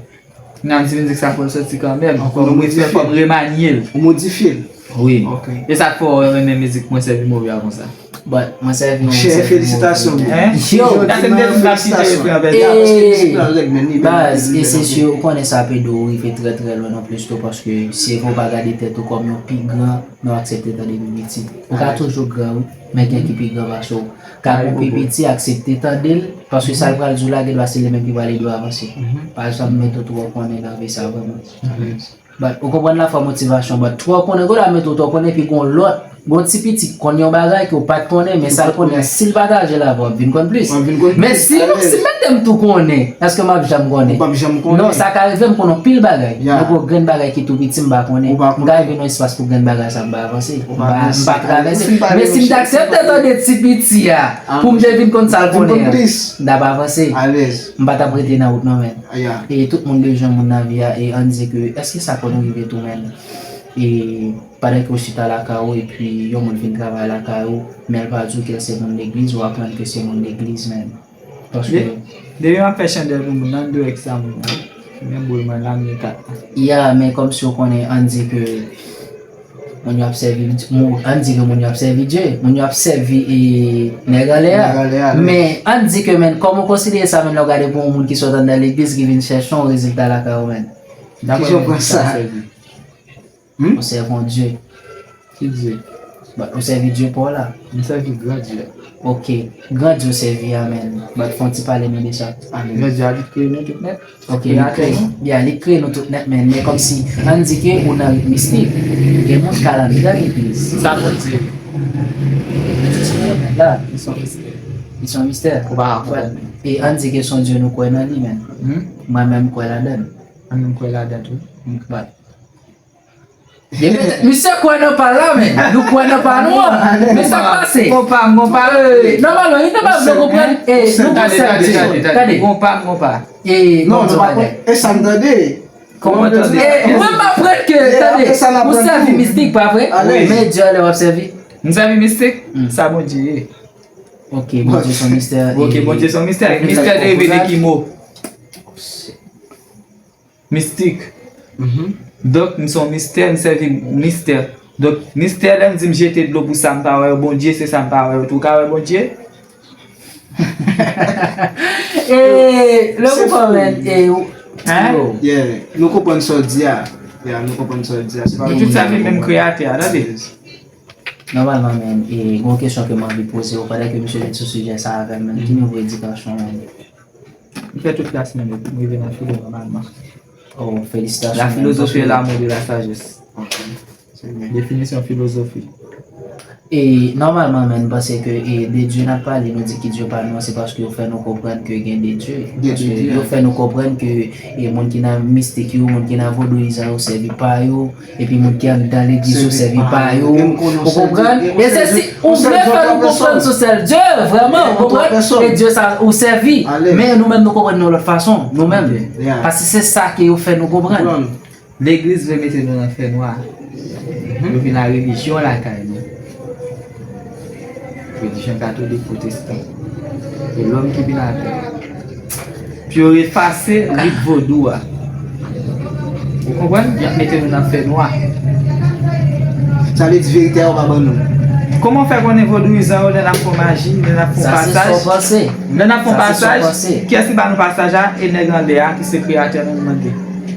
Nan di mizik sa fò l sòti kanmenm. Ankò Fò nou mwen fè, fò m remanye l. Ou modifye l. Wi. Ok. E sa k fè w renmen mizik mwen Sèvi Move a konsa. But mwen sèvi yon Chè, sèvi move. felisitasyon. Hein? Yo, Gade m te di m t ap kite yo, frè, bèl. Ya, paske mizik la rèd, men li bèl, Baz, li e bèl se anpil. si ou konnen sa ap ede w rive trè, trè lwen non plis tou, paske se vre w pa gade tèt ou kòm yon pi gran, men w aksepte tande pi piti. Ou ka toujou gran, wi, men gen ki pi gran pase w. Gade yon pi piti, aksepte tande l, paske sa l pral di w la, gen dwa se li menm ki pral ede w avanse. Mhm. Pa janm mete w twò konnen nan vi sa vrèman. Mhm. But, ou konprann lafwa motivasyon, but twò konnen, gwo la mete w twò konnen, epi gon lòt, gon ti piti k konn yon bagay ke w pa t konnen, men sa l konnen, si l pataje l avè w, w ap vin konn plis. W ap vin konn plis, alèz. Men si, si mete m tou konnen, èske m ap janm konnen? Ou p ap janm konnen. Non, sa ka rive m konnen yon pil bagay. Ya. Men gon grenn bagay ki tou piti m pa konnen. Ou pa konnen. M ka rive nan yon espas pou grenn bagay sa m pa avanse. Ou pa avanse. M pa, m pa travèse. Ou fin pale, Men si m te aksepte tande ti piti a, pou m te vin konn sa l konnen an, m t ap avanse. Alèz. M pa t ap rete nan wout non, men. Ya. E tout moun bezwen moun nan vi a, e ann di ke, èske sa konn rive tou, men? E pandan ke w chita lakay ou, epi yon moun vin travay lakay ou, men l pa di w ke l se moun legliz, ou aprann ke se moun legliz, men. Paske De-, depi m ap fè chandèl pou moun nan, m dwe wè kisa moun nan. Men boul mwen la, m gen kat la. Ya, men kòmsi w konnen, ann di ke moun yo ap sèvi, moun, ann di ke moun yo ap sèvi Dye, moun yo ap sèvi, e, nèg anlè a. Nèg anlè a, men. Men ann di ke, men, kòman w konsidere sa, men, lè w gade pou yon moun ki sot anndan legliz ki vin chèche yon rezilta lakay ou, men? Daprè mwen, kisa w sèvi? Hmm? Ou sèvi yon Dye. Ki Dye? Bon, ou sèvi Dye pa w la. M sèvi gran Dye. Ok. Gran Dye w sèvi a, men. Bat fè yon ti pale nou de sa. Amen. Gran Dye a li k kreye nou tout nèt. Ok, li kreye, ya, li kreye nou tout nèt, men, men kòmsi, ann di ke ou nan rit mistik. Gen moun k al anndan legliz. Sa Bondye ye? La. Li se yon mistè. Li se yon mistè. Ou pa ka konprann. E ann di ke se yon Dye nou kwè nan li, men. Hmm? Mwen menm, m kwè ladan l. Mwen menm, m kwè ladan tou. Bon. Misye kwè nan pa l la, men. Nou kwè nan pa nou an. Men sa k pase? Konpa m, konpa m. Nòmalman, nou pa vle konprann. E nou konn sèvi Dye. Tande. Konpa m, konpa. E non, nou pa konn. E sa m tande. Kòman tande? E mwen m aprann ke, tande, ou sèvi mistik, pa vre? Men Dye lè w ap sèvi. M sèvi mistik? Sa Bondye ye. Ok, Bondye se yon mistè. Ok, Bondye se yon mistè. Mistè derive de ki mo? Mistik. Donk, m se yon mistè, m sèvi mistè. Donk, mistè, lè m di m jete dlo pou sa m pa wè yo, Bondye se sa m pa wè yo tou. Ou ka wè Bondye? E, lè ou konprann, e, ou- Hein? Yeah, nou konprann sa w di a. Yeah, nou konprann sa w di a. Se pa nou tout sèvi menm kreyatè a, tande. Nòmalman, men, e, gen yon kesyon ke m anvi poze w, pandan ke misye vin sou sijè sa avè m, men, ki nivo edikasyon w, men? M fè tout klas mwen yo, m rive nan filo nòmalman. Oh, felisitasyon, men, paske... La philosophie est l'amour de la sagesse. Ok. Definisyon filozofi. E, nòmalman, men, m panse ke, e, de Dye n ap pale, nou di ki Dye pa nou an, se paske yo fè nou konprann ke gen de Dye. Gen de Dye. Paske yo fè nou konprann ke, e, moun ki nan mistik yo, moun ki nan vodouyizan yo, sèvi pa yo, epi moun ki anndan legliz yo sèvi pa yo. Ou konprann? E se si ou vle fè nou konprann se yon sèl Dye, vrèman, ou konprann? E Dye sa ou sèvi. Men nou menm nou konprann nou lòt fason, nou menm. Paske se sa ke yo fè nou konprann. Legliz vle mete nou nan fènwa. Nou vin ak relijyon lakay nou. Relijyon katolik, pwotestan. E lòm ki vin apre. Pou yo efase rit vodou a. Ou konprann? Y ap mete nou nan fènwa. Sa vle di verite a yo pa ban nou. Kòman w fè konnen vodouyizan yo lè n ap fè maji, lè n ap fè pasaj? Lè n ap fè pasaj, kiyès ki ba nou pasaj a? E nèg anlè a ki se kreyatè nou, nou mande.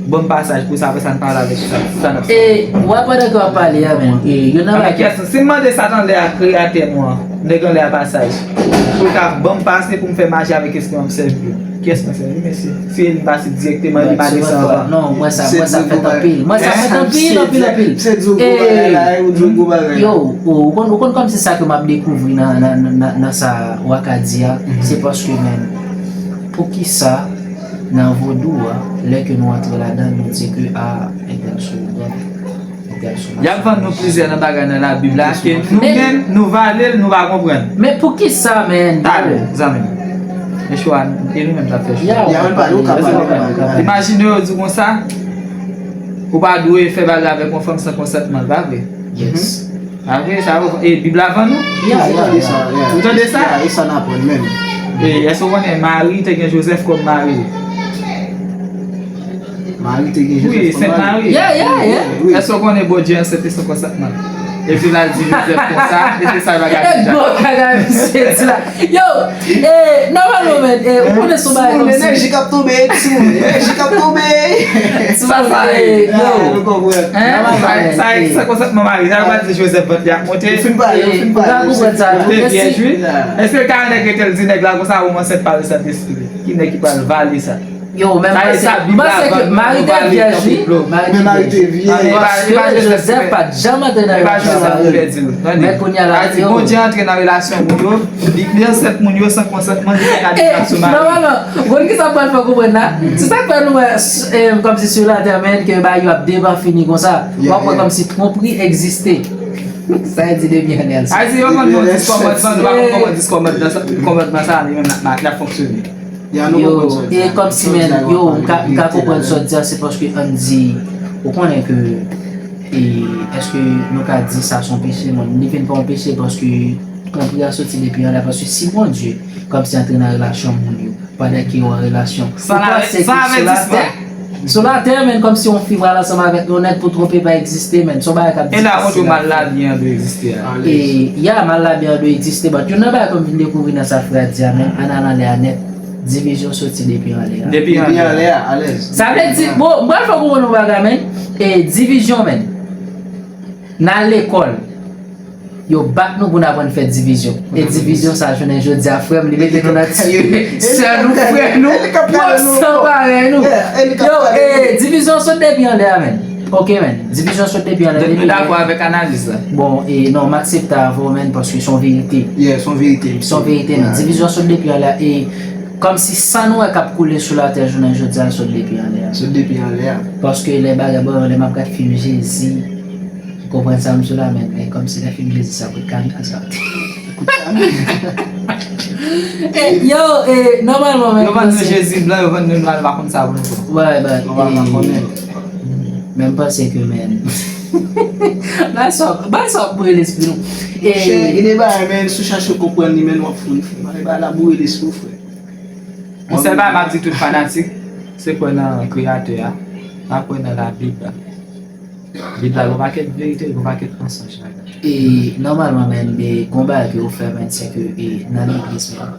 Ban m pasaj pou sa, apre sa n pale avèk sa, sa n ap fè. E, w wè pandan ke w ap pale a, men, e, youn nan bagay. Kiyès, si m mande sa anlè a, kreyatè nou an, nèg anlè a pasaj, pou l ka ban m pase pou m fè maji avèk enstriman m sèvi yo, kiyès mwen sèvi, mesye? Si e li pase dirèkteman, li pa desann anvan. Non, mwen sa, mwen sa fèt anpil. Mwen sa fèt anpil, anpil, anpil. Misye di w gwo bagay la, e ou di w gwo bagay la. Yo, ou, ou konn, ou konn kòmsi sa ke m ap dekouvri nan, nan, nan, nan, nan sa w a ka di a, se paske, men, poukisa nan vodou a, lè ke nou antre ladan, nou di ke, a, entèl sou Bondye, entèl sou Machin. Y ap vann nou plizyè nan bagay nan Labib la, ke nou menm, nou vale l, nou pa konprann. Men poukisa, men? Talè, zanmi m. Men chwa, e nou menm k ap fè chwa. Imajine yo di w konsa, ou pa dwe fè bagay avèk yon fanm san konsantman l, pa vre? Yes. Pa vre, sa yo, e Bib la vann nou? Ya, ya, ya. Ou tande sa? Ya, e sa n aprann menm. E èske w konnen Mari te gen Jozèf kòm mari? Mari te gen Jozèf kòm mari. Wi, Sent Mari. Ya, ya, ya. Èske w konnen Bondye ansent li san konsantman l? Epi l al di Jozèf konsa, e se sa bagay li. E gwo bagay misye di la. Yo, e, nòmalman, men, e, ou konnen sou bagay kòmsi. Enèji k ap tonbe, timoun, enèji k ap tonbe. Sa, sa, e, yo. Nou konprann. Sa, sa, e, sa konsantman mari, sa yo pa di Jozèf vant li ap monte. Ou fin pale, ou fin pale. Ou ka konprann sa. Te vyèj, wi. Èske ka nèg rete l di nèg la konsa, ou ansent pa le Sentespri? Ki nèg ki pral vale sa? Yo, men m panse, m panse ke Mari te vyèj, wi. Mari te vyèj. Paske Jozèf pa t janm antre nan relasyon avè l. Men kounye a la, yo. Bondye antre nan relasyon moun yo, li, li ansent moun yo san konsantman, li fè kade sou mari. Nòmalman, ou konn kisa m pral fè w konprann la? Se sa k fè nou wè, e, kòmsi sou latè, men, ke bagay yo ap depanfini konsa. W ap wè kòmsi twonpri egziste. Sa vle di depi anèl sa. Sa vle di yo vann nou dis kòmandman, nou pa konn kòman dis kòmandman sa, kòmandman sa, li menm, l ap, l ap fonksyone. Yo, e kòmsi, men, yo, m ka, m ka konprann sa w di a, se paske ann di, ou konnen ke, e, èske nou ka di sa se yon peche? Non, li vin pa yon peche paske twonpri a soti depi anlè, paske si Bondye kòmsi antre nan relasyon moun yo, pandan ke yo an relasyon, ou panse ke sou latè, sou latè, men, kòmsi yon fi pral ansanm avèk yon nèg pou twonpe pa egziste, men, se yon bagay k ap difisil a fè. E la, montre w mal lavi an dwe egziste a. E, ya, mal lavi an dwe egziste, but youn nan bagay ke m vin dekouvri nan sa frè a di a, men, ann al anlè a nèt. Divizyon soti depi anlè a. Depi anlè a, alèz. Sa vle di, bon, m pral fè w konprann yon bagay, men. E divizyon, men. Nan lekòl, yo bat nou pou n aprann fè divizyon. E divizyon sa, jounen jodi a, frè m, li mete nou nan ti sè nou, frè nou, pwòp san parèy nou. Yo, e divizyon sot depi anlè a, men. Ok, men. Divizyon sot depi anlè a. Donk, nou dakò avèk analiz la? Bon, e non, m aksepte avè w, men, paske se yon verite. Yeah, se yon verite. Se yon verite, men. Divizyon sot depi anlè a. E kòmsi san nou wè k ap koule sou latè jounen jodi a, sot depi anlè a. Sot depi anlè a. Paske lè bagay, bon, lè m ap gad fim Jezi, ou konprann sa m sou la, men, men kòmsi lè fim Jezi sa, kout kamera sa. Kout kamera. Eh, yo, eh, nòmalman, men, yo vann nou Jezi blan, yo vann nou nwa, nou pa konn sa pou nou fè. Wè, but, nou pa, eh, konnen. Men m panse ke, men, bagay sa, bagay sa ap boure lespri nou. Eh, gen de bagay, men, si w chache konprann li, men, w ap fout. Bagay la boure lespri w, frè. Yon sèl bagay m ap di tout fanatik, se kwè nan Kreyatè a, pa kwè nan Labib la. Bib la gen yon pakèt verite, gen yon pakèt mansonj ladan. E nòmalman, men, gen yon bagay ke yo fè, men, se ke, e, nan legliz, men,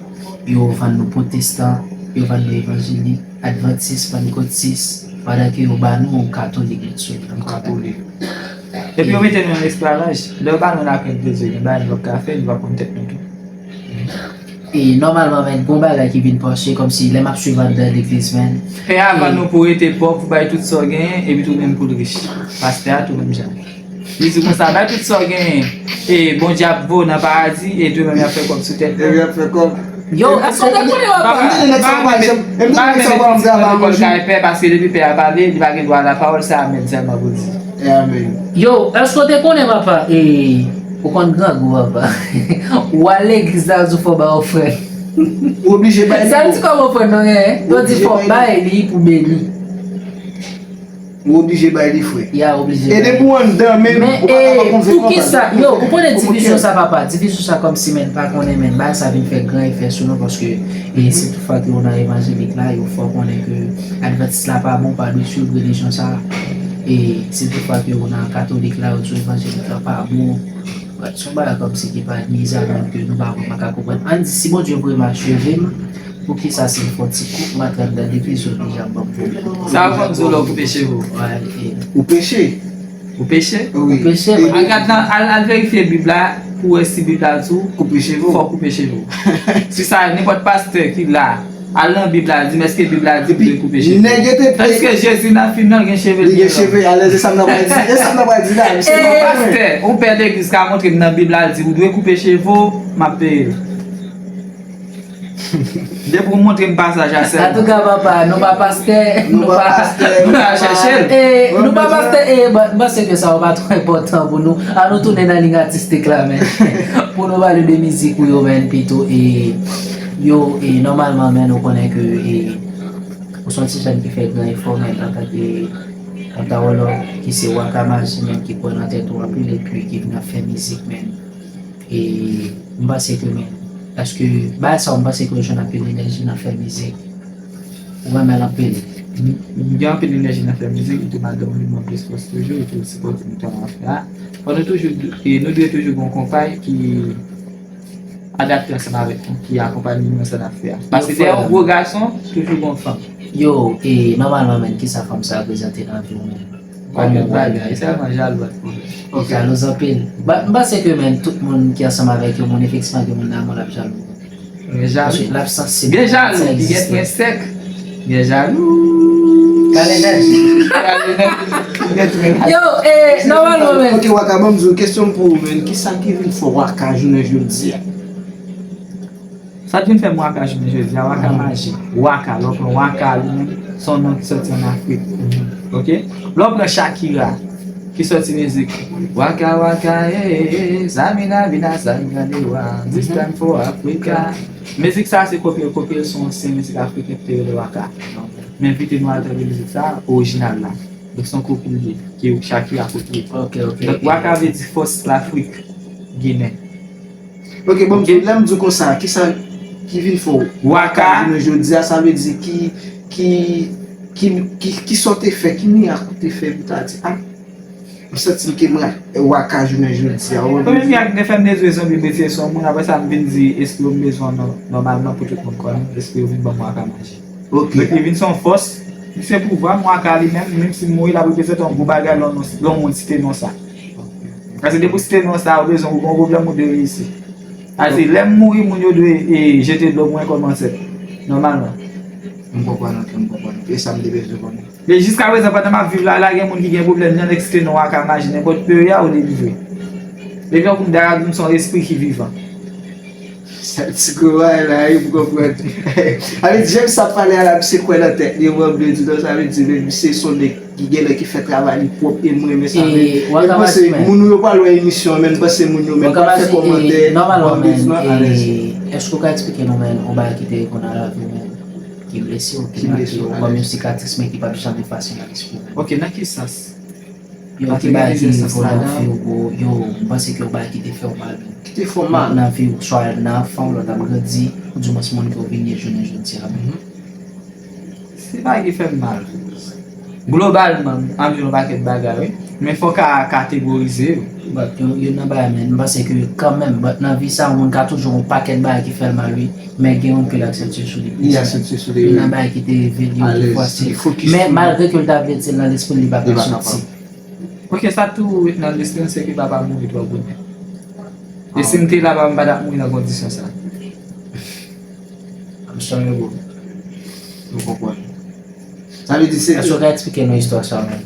yo vann nou pwotestan, yo vann nou evanjelik, advantis, pantekotis, pandan ke yo ba nou katolik, nou sou katolik. Epi yo mete nou nan lesklavaj. Lè yo ba nou lakrent de Dye, gen bagay nou p ap ka fè, nou p ap konn tèt nou tou. E nòmalman, men, gon bagay ki vin pase kòmsi lè m ap swiv anndan legliz, men. Pè a vann nou pou rete pòv, pou bay tout sa w genyen, epi tou menm pou l rich. Pastè a tou menm jan. Li di konsa, bay tout sa w genyen, e Bondye ap voye w nan paradi, e tou menm y ap fè kòb sou tèt nou. Epi y ap fè kòb. Yo, èske w te konnen w ap... M pa renmen, m pa renmen, m pa renmen lekòl kay pè, paske depi pè a pale, li pa gen dwa lapawòl, se amèn sèlman pou l di. E amèn. Yo, èske w te konnen, papa, e, ou konn grangou, papa? Ou al legliz la, yo di w fò w bay ofrann. Ou oblije bay li. Sa vle di kòb ofrann non, hein? Yo di fò w bay li pou beni. Ou oblije bay li, frè. Ya, oblije bay li. E depi w anndan, men, ou pa kapab konvenk anba. Men, e, poukisa, yo, ou konnen divizyon sa, papa? Divizyon sa kòmsi, men, pa konnen, men, bagay sa vin fè gran efè sou nou, paske, e, si toutfwa ke ou nan evanjelik la, yo fè w konnen ke advantis la pa bon, ou pa dwe swiv relijyon sa. E si toutfwa ke ou nan katolik la, yo di w evanjelik la pa bon. But se yon bagay kòmsi ki pa nizan menm ke nou pa vrèman ka konprann. Ann di, si Bondye voye m acheve m, poukisa si m fè yon ti kout, m antre anndan legliz, yo deja ap ban m pwoblèm? Sa yo konn di w lè w koupe cheve w. Wè, e. Ou peche? Ou peche? Wi. Ou peche, man. Al gad nan, al, al verifye Bib la pou w wè si Bib la di w koupe cheve w, fò w koupe cheve w. Si sa, nenpòt pastè ki la, al nan Bib la, di m èske Bib la di m dwe koupe cheve. Nèg yo te pe- Tandiske Jezi nan fim nan, l gen cheve, li gen long. Li gen cheve, alèz, e sa m nan pral di, e sa m nan pral di la, misye. Yon pastè, yon pè legliz ka montre m nan Bib la, l di ou dwe koupe cheve w, m ap peye l. Depi w montre m pasaj a sèlman. Antouka, papa, nou pa pastè, nou pa pastè, nou pa chèche l. E, nou pa pastè, e, m panse ke sa yo pa twò enpòtan pou nou. An nou tounen nan liy atistik la, men. Pou nou pale de mizik ou yo, men, pito, e, yo, e, nòmalman, men, nou konnen ke, e, ou se yon ti jèn ki fè gran efò, men, antanke yon tawòlò ki se Waka Maji, men, ki pran nan tèt ou anpil, epi ki vin ap fè mizik, men. E m panse ke, men, paske bagay sa yo, m panse ke yo jwenn anpil enèji nan fè mizik. Ou renmen l anpil. M, m gen anpil enèji nan fè mizik, e tou madanm mwen ban m plis fòs toujou, e tou sipòte m nan sa m ap fè a. Fò nou toujou, e nou dwe toujou gen yon konpay ki adapte ansanm avèk nou, ki akonpanye nou nan sa n ap fè a. Paske dèyè yon gwo gason, toujou gen yon fanm. Yo, e nòmalman, men, kisa fanm sa reprezante nan vi w, men? Kòm yon bagay, sèlman jalou ak pwoblèm. Ok. Jalou anpil. Ba, m panse ke, men, tout moun ki ansanm avèk yon moun, efektivman, gen moun nan men w l ap jalou. Gen jalou. Paske l ap sansib. Gen jalou, ki gen tren sèk. Gen jalou. Kale nèt. Kale nèt. Gen tren. Yo, e, nòmalman, men. Ok, Waka, ban m di w, kesyon m pou ou, men. Kisa ki vin fè Waka jounen jodi a? Sa k vin fè m Waka jounen jodi a, Waka Maji. Waka, lè w pran Waka li menm, se yon non ki sòti ann Afrik. Ok? Lè w pran Shakira, ki sòti mizik Waka Waka, eh, eh, eh, Samina Bina, Samina Dewa, this time for Africa. Mizik sa se kopye, kopye, se yon ansyen mizik afriken ki te rele Waka. M envite nou al tande mizik sa, orijinal la. Donk se yon kopye li ye, ke Shakira kopye. Ok, ok. Donk Waka vle di fòs Lafrik ginen. Ok, bon, lè m di w konsa, kisa ki vin fè w Waka jounen jodi a, sa vle di ki, ki, ki, ki, kisa w te fè, ki mirak ou te fè pou ta di, a, M santi m ke m ra- waka jounen jodi a. Ou konprann? Premye bagay ki te fè m dezwe zanmi m retire sou yon moun, apre sa m vin di, eske yo bezwen w nò- nòmalman pou tout moun konnen, eske yo vin ban m waka maji. Ok. Donk, li vin se yon fòs, li se pouvwa, m waka li menm, menm si m mouri, l ap reprezante yon gwo bagay lè yon moun site non sa. Paske depi w site non sa, ou bezwen ou gen yon pwoblèm ou dwe reyisi. Paske lè m mouri, moun yo dwe e, jete dlo mwen kòm ansèt. Nòmalman. M konprann, ok, m konprann. E sa m te bezwen konnen. Men jiskaprezan, pandan m ap viv la, la gen moun ki gen pwoblèm, nan eksite non waka maji, nenpòt peyi a, ou delivre. Depi yon koum dara di m se yon espri ki vivan. Sa ti gwo bagay la, wi, m konprann. Sa vle di, jan misye ap pale a la, misye kwè nan tèt li, mwen vle di non, sa vle di, men misye se yon nèg ki gen lè ki fè travay li pwòp, e m renmen sa, men. E m panse moun yo pral wè emisyon an, men m panse moun yo menm pral fè kòmantè, nòmalman, men, alèz. Èske w ka eksplike nou, men, yon bagay ki te rive w nan lavi w, men, ki blese w, ki make w, kòm yon sikatris, men ki p ap janm efase nan lespri w, men? Ok, nan ki sans? Yo, ki bagay ki rive w nan vi w, bro? Yo, m panse ke yon bagay ki te fè w mal, men. Ki te fè w mal? Nan vi w, swa nan anfan w, lè w t ap grandi, oudimwens moun ke w vin ye jounen jodi a, men. Se bagay ki fè m mal. Globalman, m ap di yon pakèt bagay, wi. Men fò w ka kategorize yo. But yo, yo nan bagay, men m panse ke kanmenm, but nan vi sa, yon moun ka toujou yon pakèt bagay ki fè l mal, wi. Men gen youn ke l aksepte sou li. Li aksepte sou li, wi. Youn nan bagay ki te rive li, yon fwa se. Men malgre ke l ta vle di l nan lespri l, li pa ka soti. Ok, sa tou ret nan lespri m, se ke papa m mouri twò bonè. E si m te la, papa m pa t ap mouri nan kondisyon sa. I'm sorry, bro. Nou konprann. Sa vle di se. Èske w ka eksplike nou istwa sa menm?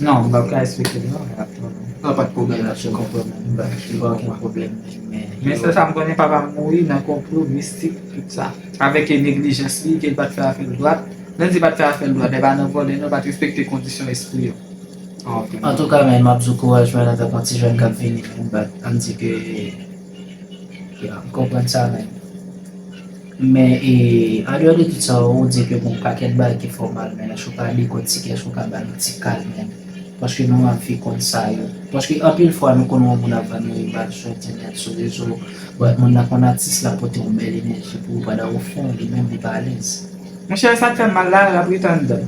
Non, m p ap ka eksplike l, non. Non, pa t pwoblèm. Èske w konprann menm? M pa gen okenn pwoblèm, men. Men sèl sa m konnen, papa m mouri nan konplo mistik, tout sa. Avèk neglijans li, ke l pa t fè afè l dwat. Lè n di pa t fè afè l dwat, e pa nan vòlè, non, pa t respekte kondisyon espri yo. Antouka, men, m ap di w kouraj, men, antanke yon ti jèn k ap vini, men, but, ann di ke, ya, m konprann sa, men. Men, e, andeyò de tout sa, ou di ke gon pakèt bagay ki fè w mal, men, èske w ka dekòtike, èske w ka ba nou ti kal, men? Paske nou anvi konn sa yo. Paske anpil fwa, nou konn wè yon moun ap vann yon rival sou entènèt, sou rezo, but moun nan konn atis la pote yon bèl enèji pou ou, pandan o fon, li menm, li pa alèz. Monchè, sa k fè m mal la, l ap rete anndan.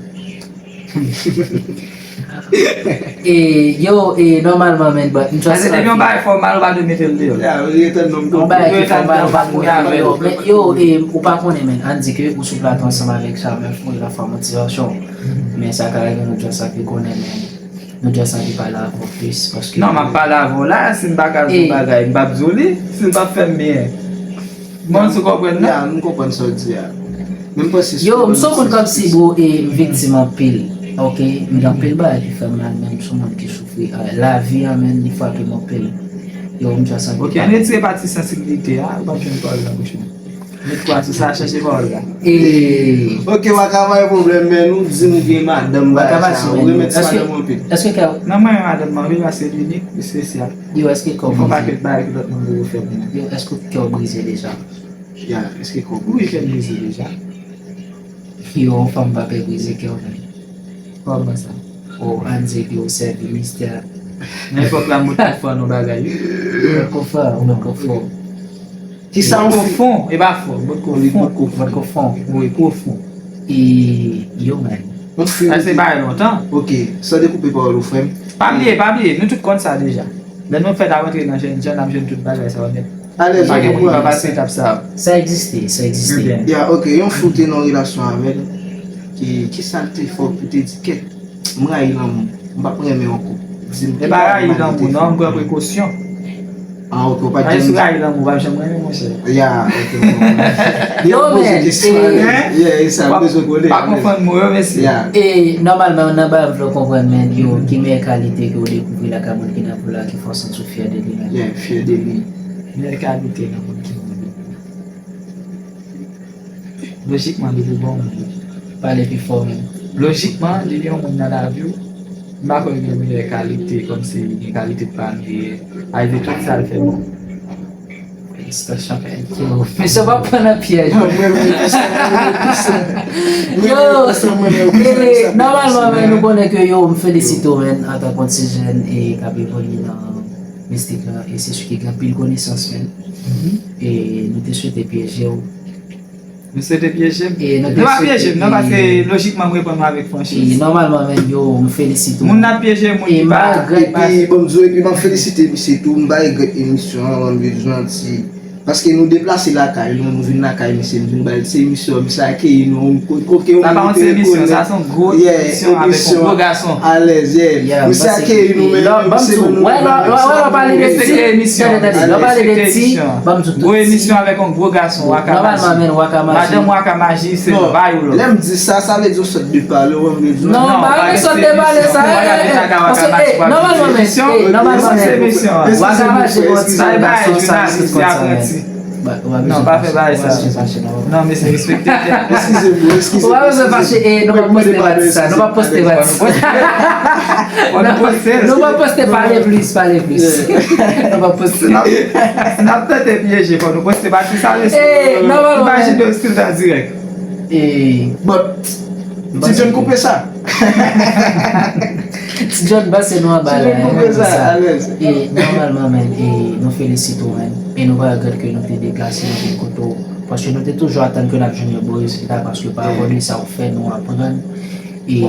E, yo, e, nòmalman, men, but, m just. Paske depi yon bagay fè w mal, ou pa dwe mete l deyò. Ya, ou rete anndan. Yon bagay ki fè w mal, ou pa dwe mete l deyò. Men, yo, e, ou pa konnen, men, ann di ke ou sou plato ansanm avèk Charmel Fouye, la fwa motivasyon. Men sa ka rive, nou just anvi konnen, men. Nou just anvi pale avè w plis, paske. Non, m ap pale avè w la, si m pa ka di w bagay, m p ap di w li, si l p ap fè m byen. Bon, si w konprann, non? Ya, m konprann sa w di a. Men m panse. Yo, m se yon moun kòmsi, bro, e m viktim anpil. Ok, m gen anpil bagay ki fè m mal, men m se yon moun ki soufri. Ah, lavi an, men, li frape m anpil. Yo, m just anvi pale. Ok, ann retire pati sansiblite a, ou p ap jwenn pawòl nan bouch mwen. Met kwa sou sa, chache pawòl la. E. Ok, w a ka bay pwoblèm, men nou di nou gen madanm bagay sa. Ou renmen ti madanm ou anpil. Èske kè w. Non, mwen renmen madanm mwen anpil, paske l inik, li espesyal. Yo, èske kè w brize? Fè yon pakèt bagay ke lòt moun yo fè pou mwen. Yo, èske kè w brize deja? Ya, èske kè w brize? Wi, kè m brize deja. Yo, yon fanm pa pè brize kè w, men. Kòman sa? O, ann di ke w sèvi mistè. Nan epòk la, m potko fè yon bagay, wi. Ou potko fè, ou potko fè. Kisa w fè? Bòt konfon, e pa fò, bòt konfon. Bòt konfon. Wi, konfon. E, yo, men. Sa se bagay lontan. Ok, san dekoupe pawòl ou, frè m. Pa bliye, pa bliye, nou tout konn sa deja. Lè nou fèt ap antre nan jèn jan, n ap jwenn tout bagay sa yo nèt. Alèz, pa gen pwoblèm, pase etap sa yo. Sa egziste, sa egziste. Ebyen. Ya, ok, yon fi w te nan yon relasyon avè l, ki, kisa l te fè w pou te di, kèt, m rayi lanmou, m p ap renmen ankò. Di m. E pa rayi lanmou, non, m pran prekosyon. Ah, ok, ou pa t janm. Rayi lanmou, w p ap janm renmen, monchè. Ya, ok, m konprann. Yo, men, poze kesyon a, e, yeah, e sa, m bezwen konnen. Pa konfonn mo yo, mesye. Ya. E, nòmalman, nan bagay m vle w konprann, men, yo, ki meyè kalite ke w dekouvri lakay moun ki nan vi w la, ki fè w santi w fyè de li, men? Yeah, fyè de li. Meyè kalite nan moun ki nan vi w. Lojikman, li pi bon moun. Pale pi fò, men. Lojikman, li gen yon moun nan lavi w. M pa kwè gen meyè kalite, kòmsi gen kalite pami, arive tout sa l fè bon. Felisitasyon, Pè Enki. Mesye, pa pran nan pyèj. Yo, e, nòmalman, men, nou konnen ke yo, m felisite w, men, antanke yon ti jèn e k ap evolye nan mistik la, e se sou ki gen anpil konesans, men. E nou te swete pyeje w. Misye te pyeje m. E nou te Nou pa sou pyeje m, non, e paske lojikman m reponn ou avèk e franchiz. Nòmalman, men yo, m felisite ou. Moun nan pyeje moun E ki pa malgre Epi, bon, m di w, epi m ap felisite misye tou, m pa regrèt emisyon an, m di w, paske nou deplase lakay nou, nou vin lakay misye, nou vin bay se emisyon, misye akeyi nou, kote ou Sa pa yon ti emisyon, sa se yon gwo Yeah, emisyon avèk yon emisyon gwo gason. Alèz, yeah. Yeah, Misye paske akeyi nou, men lè, misye ban nou Lè w pale de Respekte ti, emisyon. Tande, tande, lè w pale de Respekte ti, emisyon. Ban m di w tout Gwo ti. Emisyon avèk yon gwo gason, Waka Nòmalman, Maji. Men Waka Maji. Madanm Waka Maji, se Non, bay ou lò. Lè m di sa, sa vle di w sòt de pale, ou wè m vle di w. Non, Non, pa pa gen sòt de pale sa, Waka eh, eh, Maji, eh, Waka paske, Maji, eh, Waka nòmalman, Maji. men, Emisyon, eh, nòmalman, emisyon, men, emisyon. eh, Waka Maji, bon, ti Bye bye, gason, sa, jounalis, tout se konn sa, men. apranti. Ba- ou pa Non, bezwen pa fè fache, bagay ou pa sa. bezwen fache, non. Non, mesye, respekte tèt. Eskize m, eskize m, Ou pa bezwen eskize m. fache, eh, nou pa Mwen poste demande pati sa, nou pa poste pati sa. Fò nou poste, Nou pa poste, pale plis, pale plis. Yeah. Nou pa poste. Si n ap, si n ap tante pyeje, fò nou poste pati sa, mesye. Eh, non, non, non, Imajine men. w stil an dirèk. Eh, But, Ti John koupe sa. Ti John, ba se nou anba Ti la, John koupe sa, alèz. E nòmalman, men, e nou felisite w, men. E nou pa regrèt ke nou te deplase, nou vin kote w. Paske nou te toujou atann ke n ap jwenn yon bon rezilta, paske pa rapò de sa w fè nou aprann. E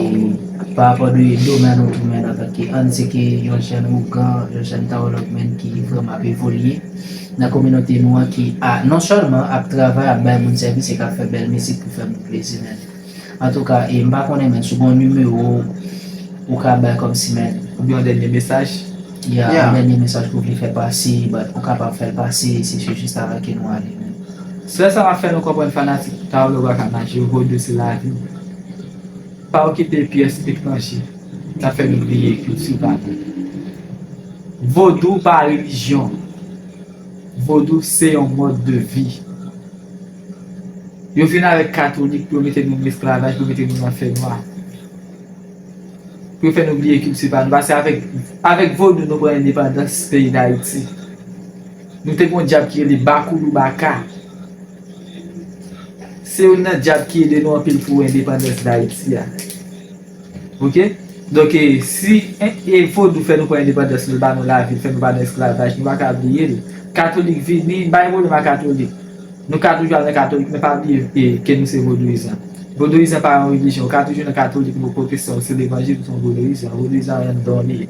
pa rapò de domèn ou tou, men, antanke, ann di se ke yon jèn ougan, yon jèn tawològ, men, ki vrèman ap evolye nan kominote nou an, ki a, non sèlman ap travay, ap bay moun sèvis, e k ap fè bèl mizik pou fè moun plezi, men. Antouka, e m pa konnen, men, si w gen yon nimewo ou ka bay kòmsi, men. Oubyen yon dènye mesaj? Ya, Yeah. yon dènye mesaj ke w vle fè pase, but ou kapab fè l pase, se sou jis sa la ke nou ale, men. Sèl sa m ap fè nou konprann fanatik Tawològ Waka Maji yo, vodou se lavi. Pa okipe pyès etranje k ap fè nou bliye kilti pa nou. Vodou pa relijyon. Vodou se yon mòd de vi. Yo vin avèk katolik pou yo mete nou nan esklavaj, pou yo mete nou nan fènwa. Pou yo fè nou bliye kilti pa nou. Paske avèk, avèk vodou nou pran endepandans peyi Dayiti. Nou te gen yon dyab ki rele Bakoulou Baka. Se youn nan dyab ki ede nou anpil pou endepandans Dayiti a. Oke? Donk, e, si e, e vodou fè nou pran endepandans nou, l ba nou lavi, l fè nou pa nan esklavaj, nou pa ka bliye l. Katolik vini, m pa gen pwoblèm ak katolik. Nou ka toujou al nan katolik, men pa bliye e, ke nou se vodouyizan. Vodouyizan pa yon relijyon. Ou ka toujou nan katolik, ou pwotestan, ou se levanjil, ou se yon vodouyizan. Vodouyizan anndan w li ye.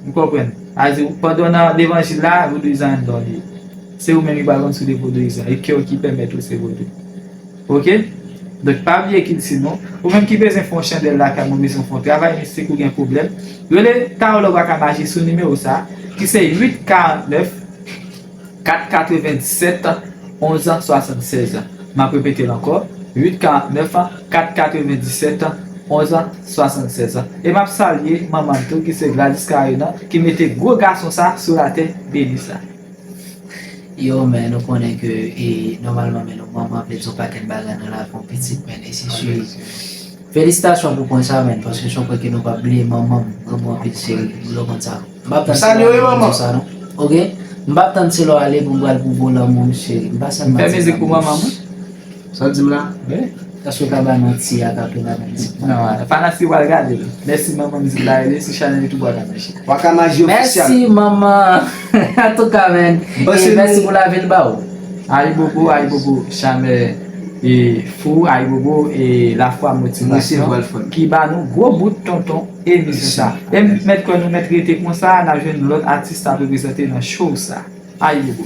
Ou konprann? Sa vle di, pandan w nan levanjil la, vodouyizan anndan w li ye. Se ou menm ki pral konn si w te vodouyizan. E kè w ki pèmèt ou se vodou. Oke? Donk, pa bliye kilti nou. Ou menm ki bezwen fè yon chandèl lakay mwen, bezwen fè yon travay mistik ou gen pwoblèm, rele Tawològ Waka Maji sou nimewo sa, ki se uit karant nèf, kat katrevenndisèt, onz swasannsèz. M ap repete l ankò, uit karant nèf, kat katrevenndisèt, onz swasannsèz. E m ap salye manman m tou, ki se Gladys Carena, ki mete gwo gason sa sou latè beni sa. Yo, men nou konnen ke, e, nòmalman, men nou manman vle di yon pakèt bagay nan lavi yon pitit, men, e se sou. Felisitasyon pou pwen sa, men, paske se yon pwen ke nou p ap bliye manman m, manman anpil cheri, nou konn sa. M p ap tann se lè w ale pou m di sa, non. Oke? M p ap tann se lè w ale pou m pral pwouve w lanmou m, cheri. M pa sèlman di lanmou m. Sa w di m la? Wi. Èske w ka ba nou ti akapela nan mizik la? Non, fanatik pral gade l. Mèsi manman, mizik la rele sou chanèl YouTube Waka Maji. Waka Maji ofisyal. Mèsi manman. Antouka, men. E mèsi pou lavi l ba w. Ayibobo, ayibobo, chanèl e fou, ayibobo, e lafwa motivasyon ki ba nou gwo bout tonton emisyon sa. E m mèt kwè nou mèt rete konsa, n ap jwenn lòt atis ap reprezante nan show sa. Ayibobo.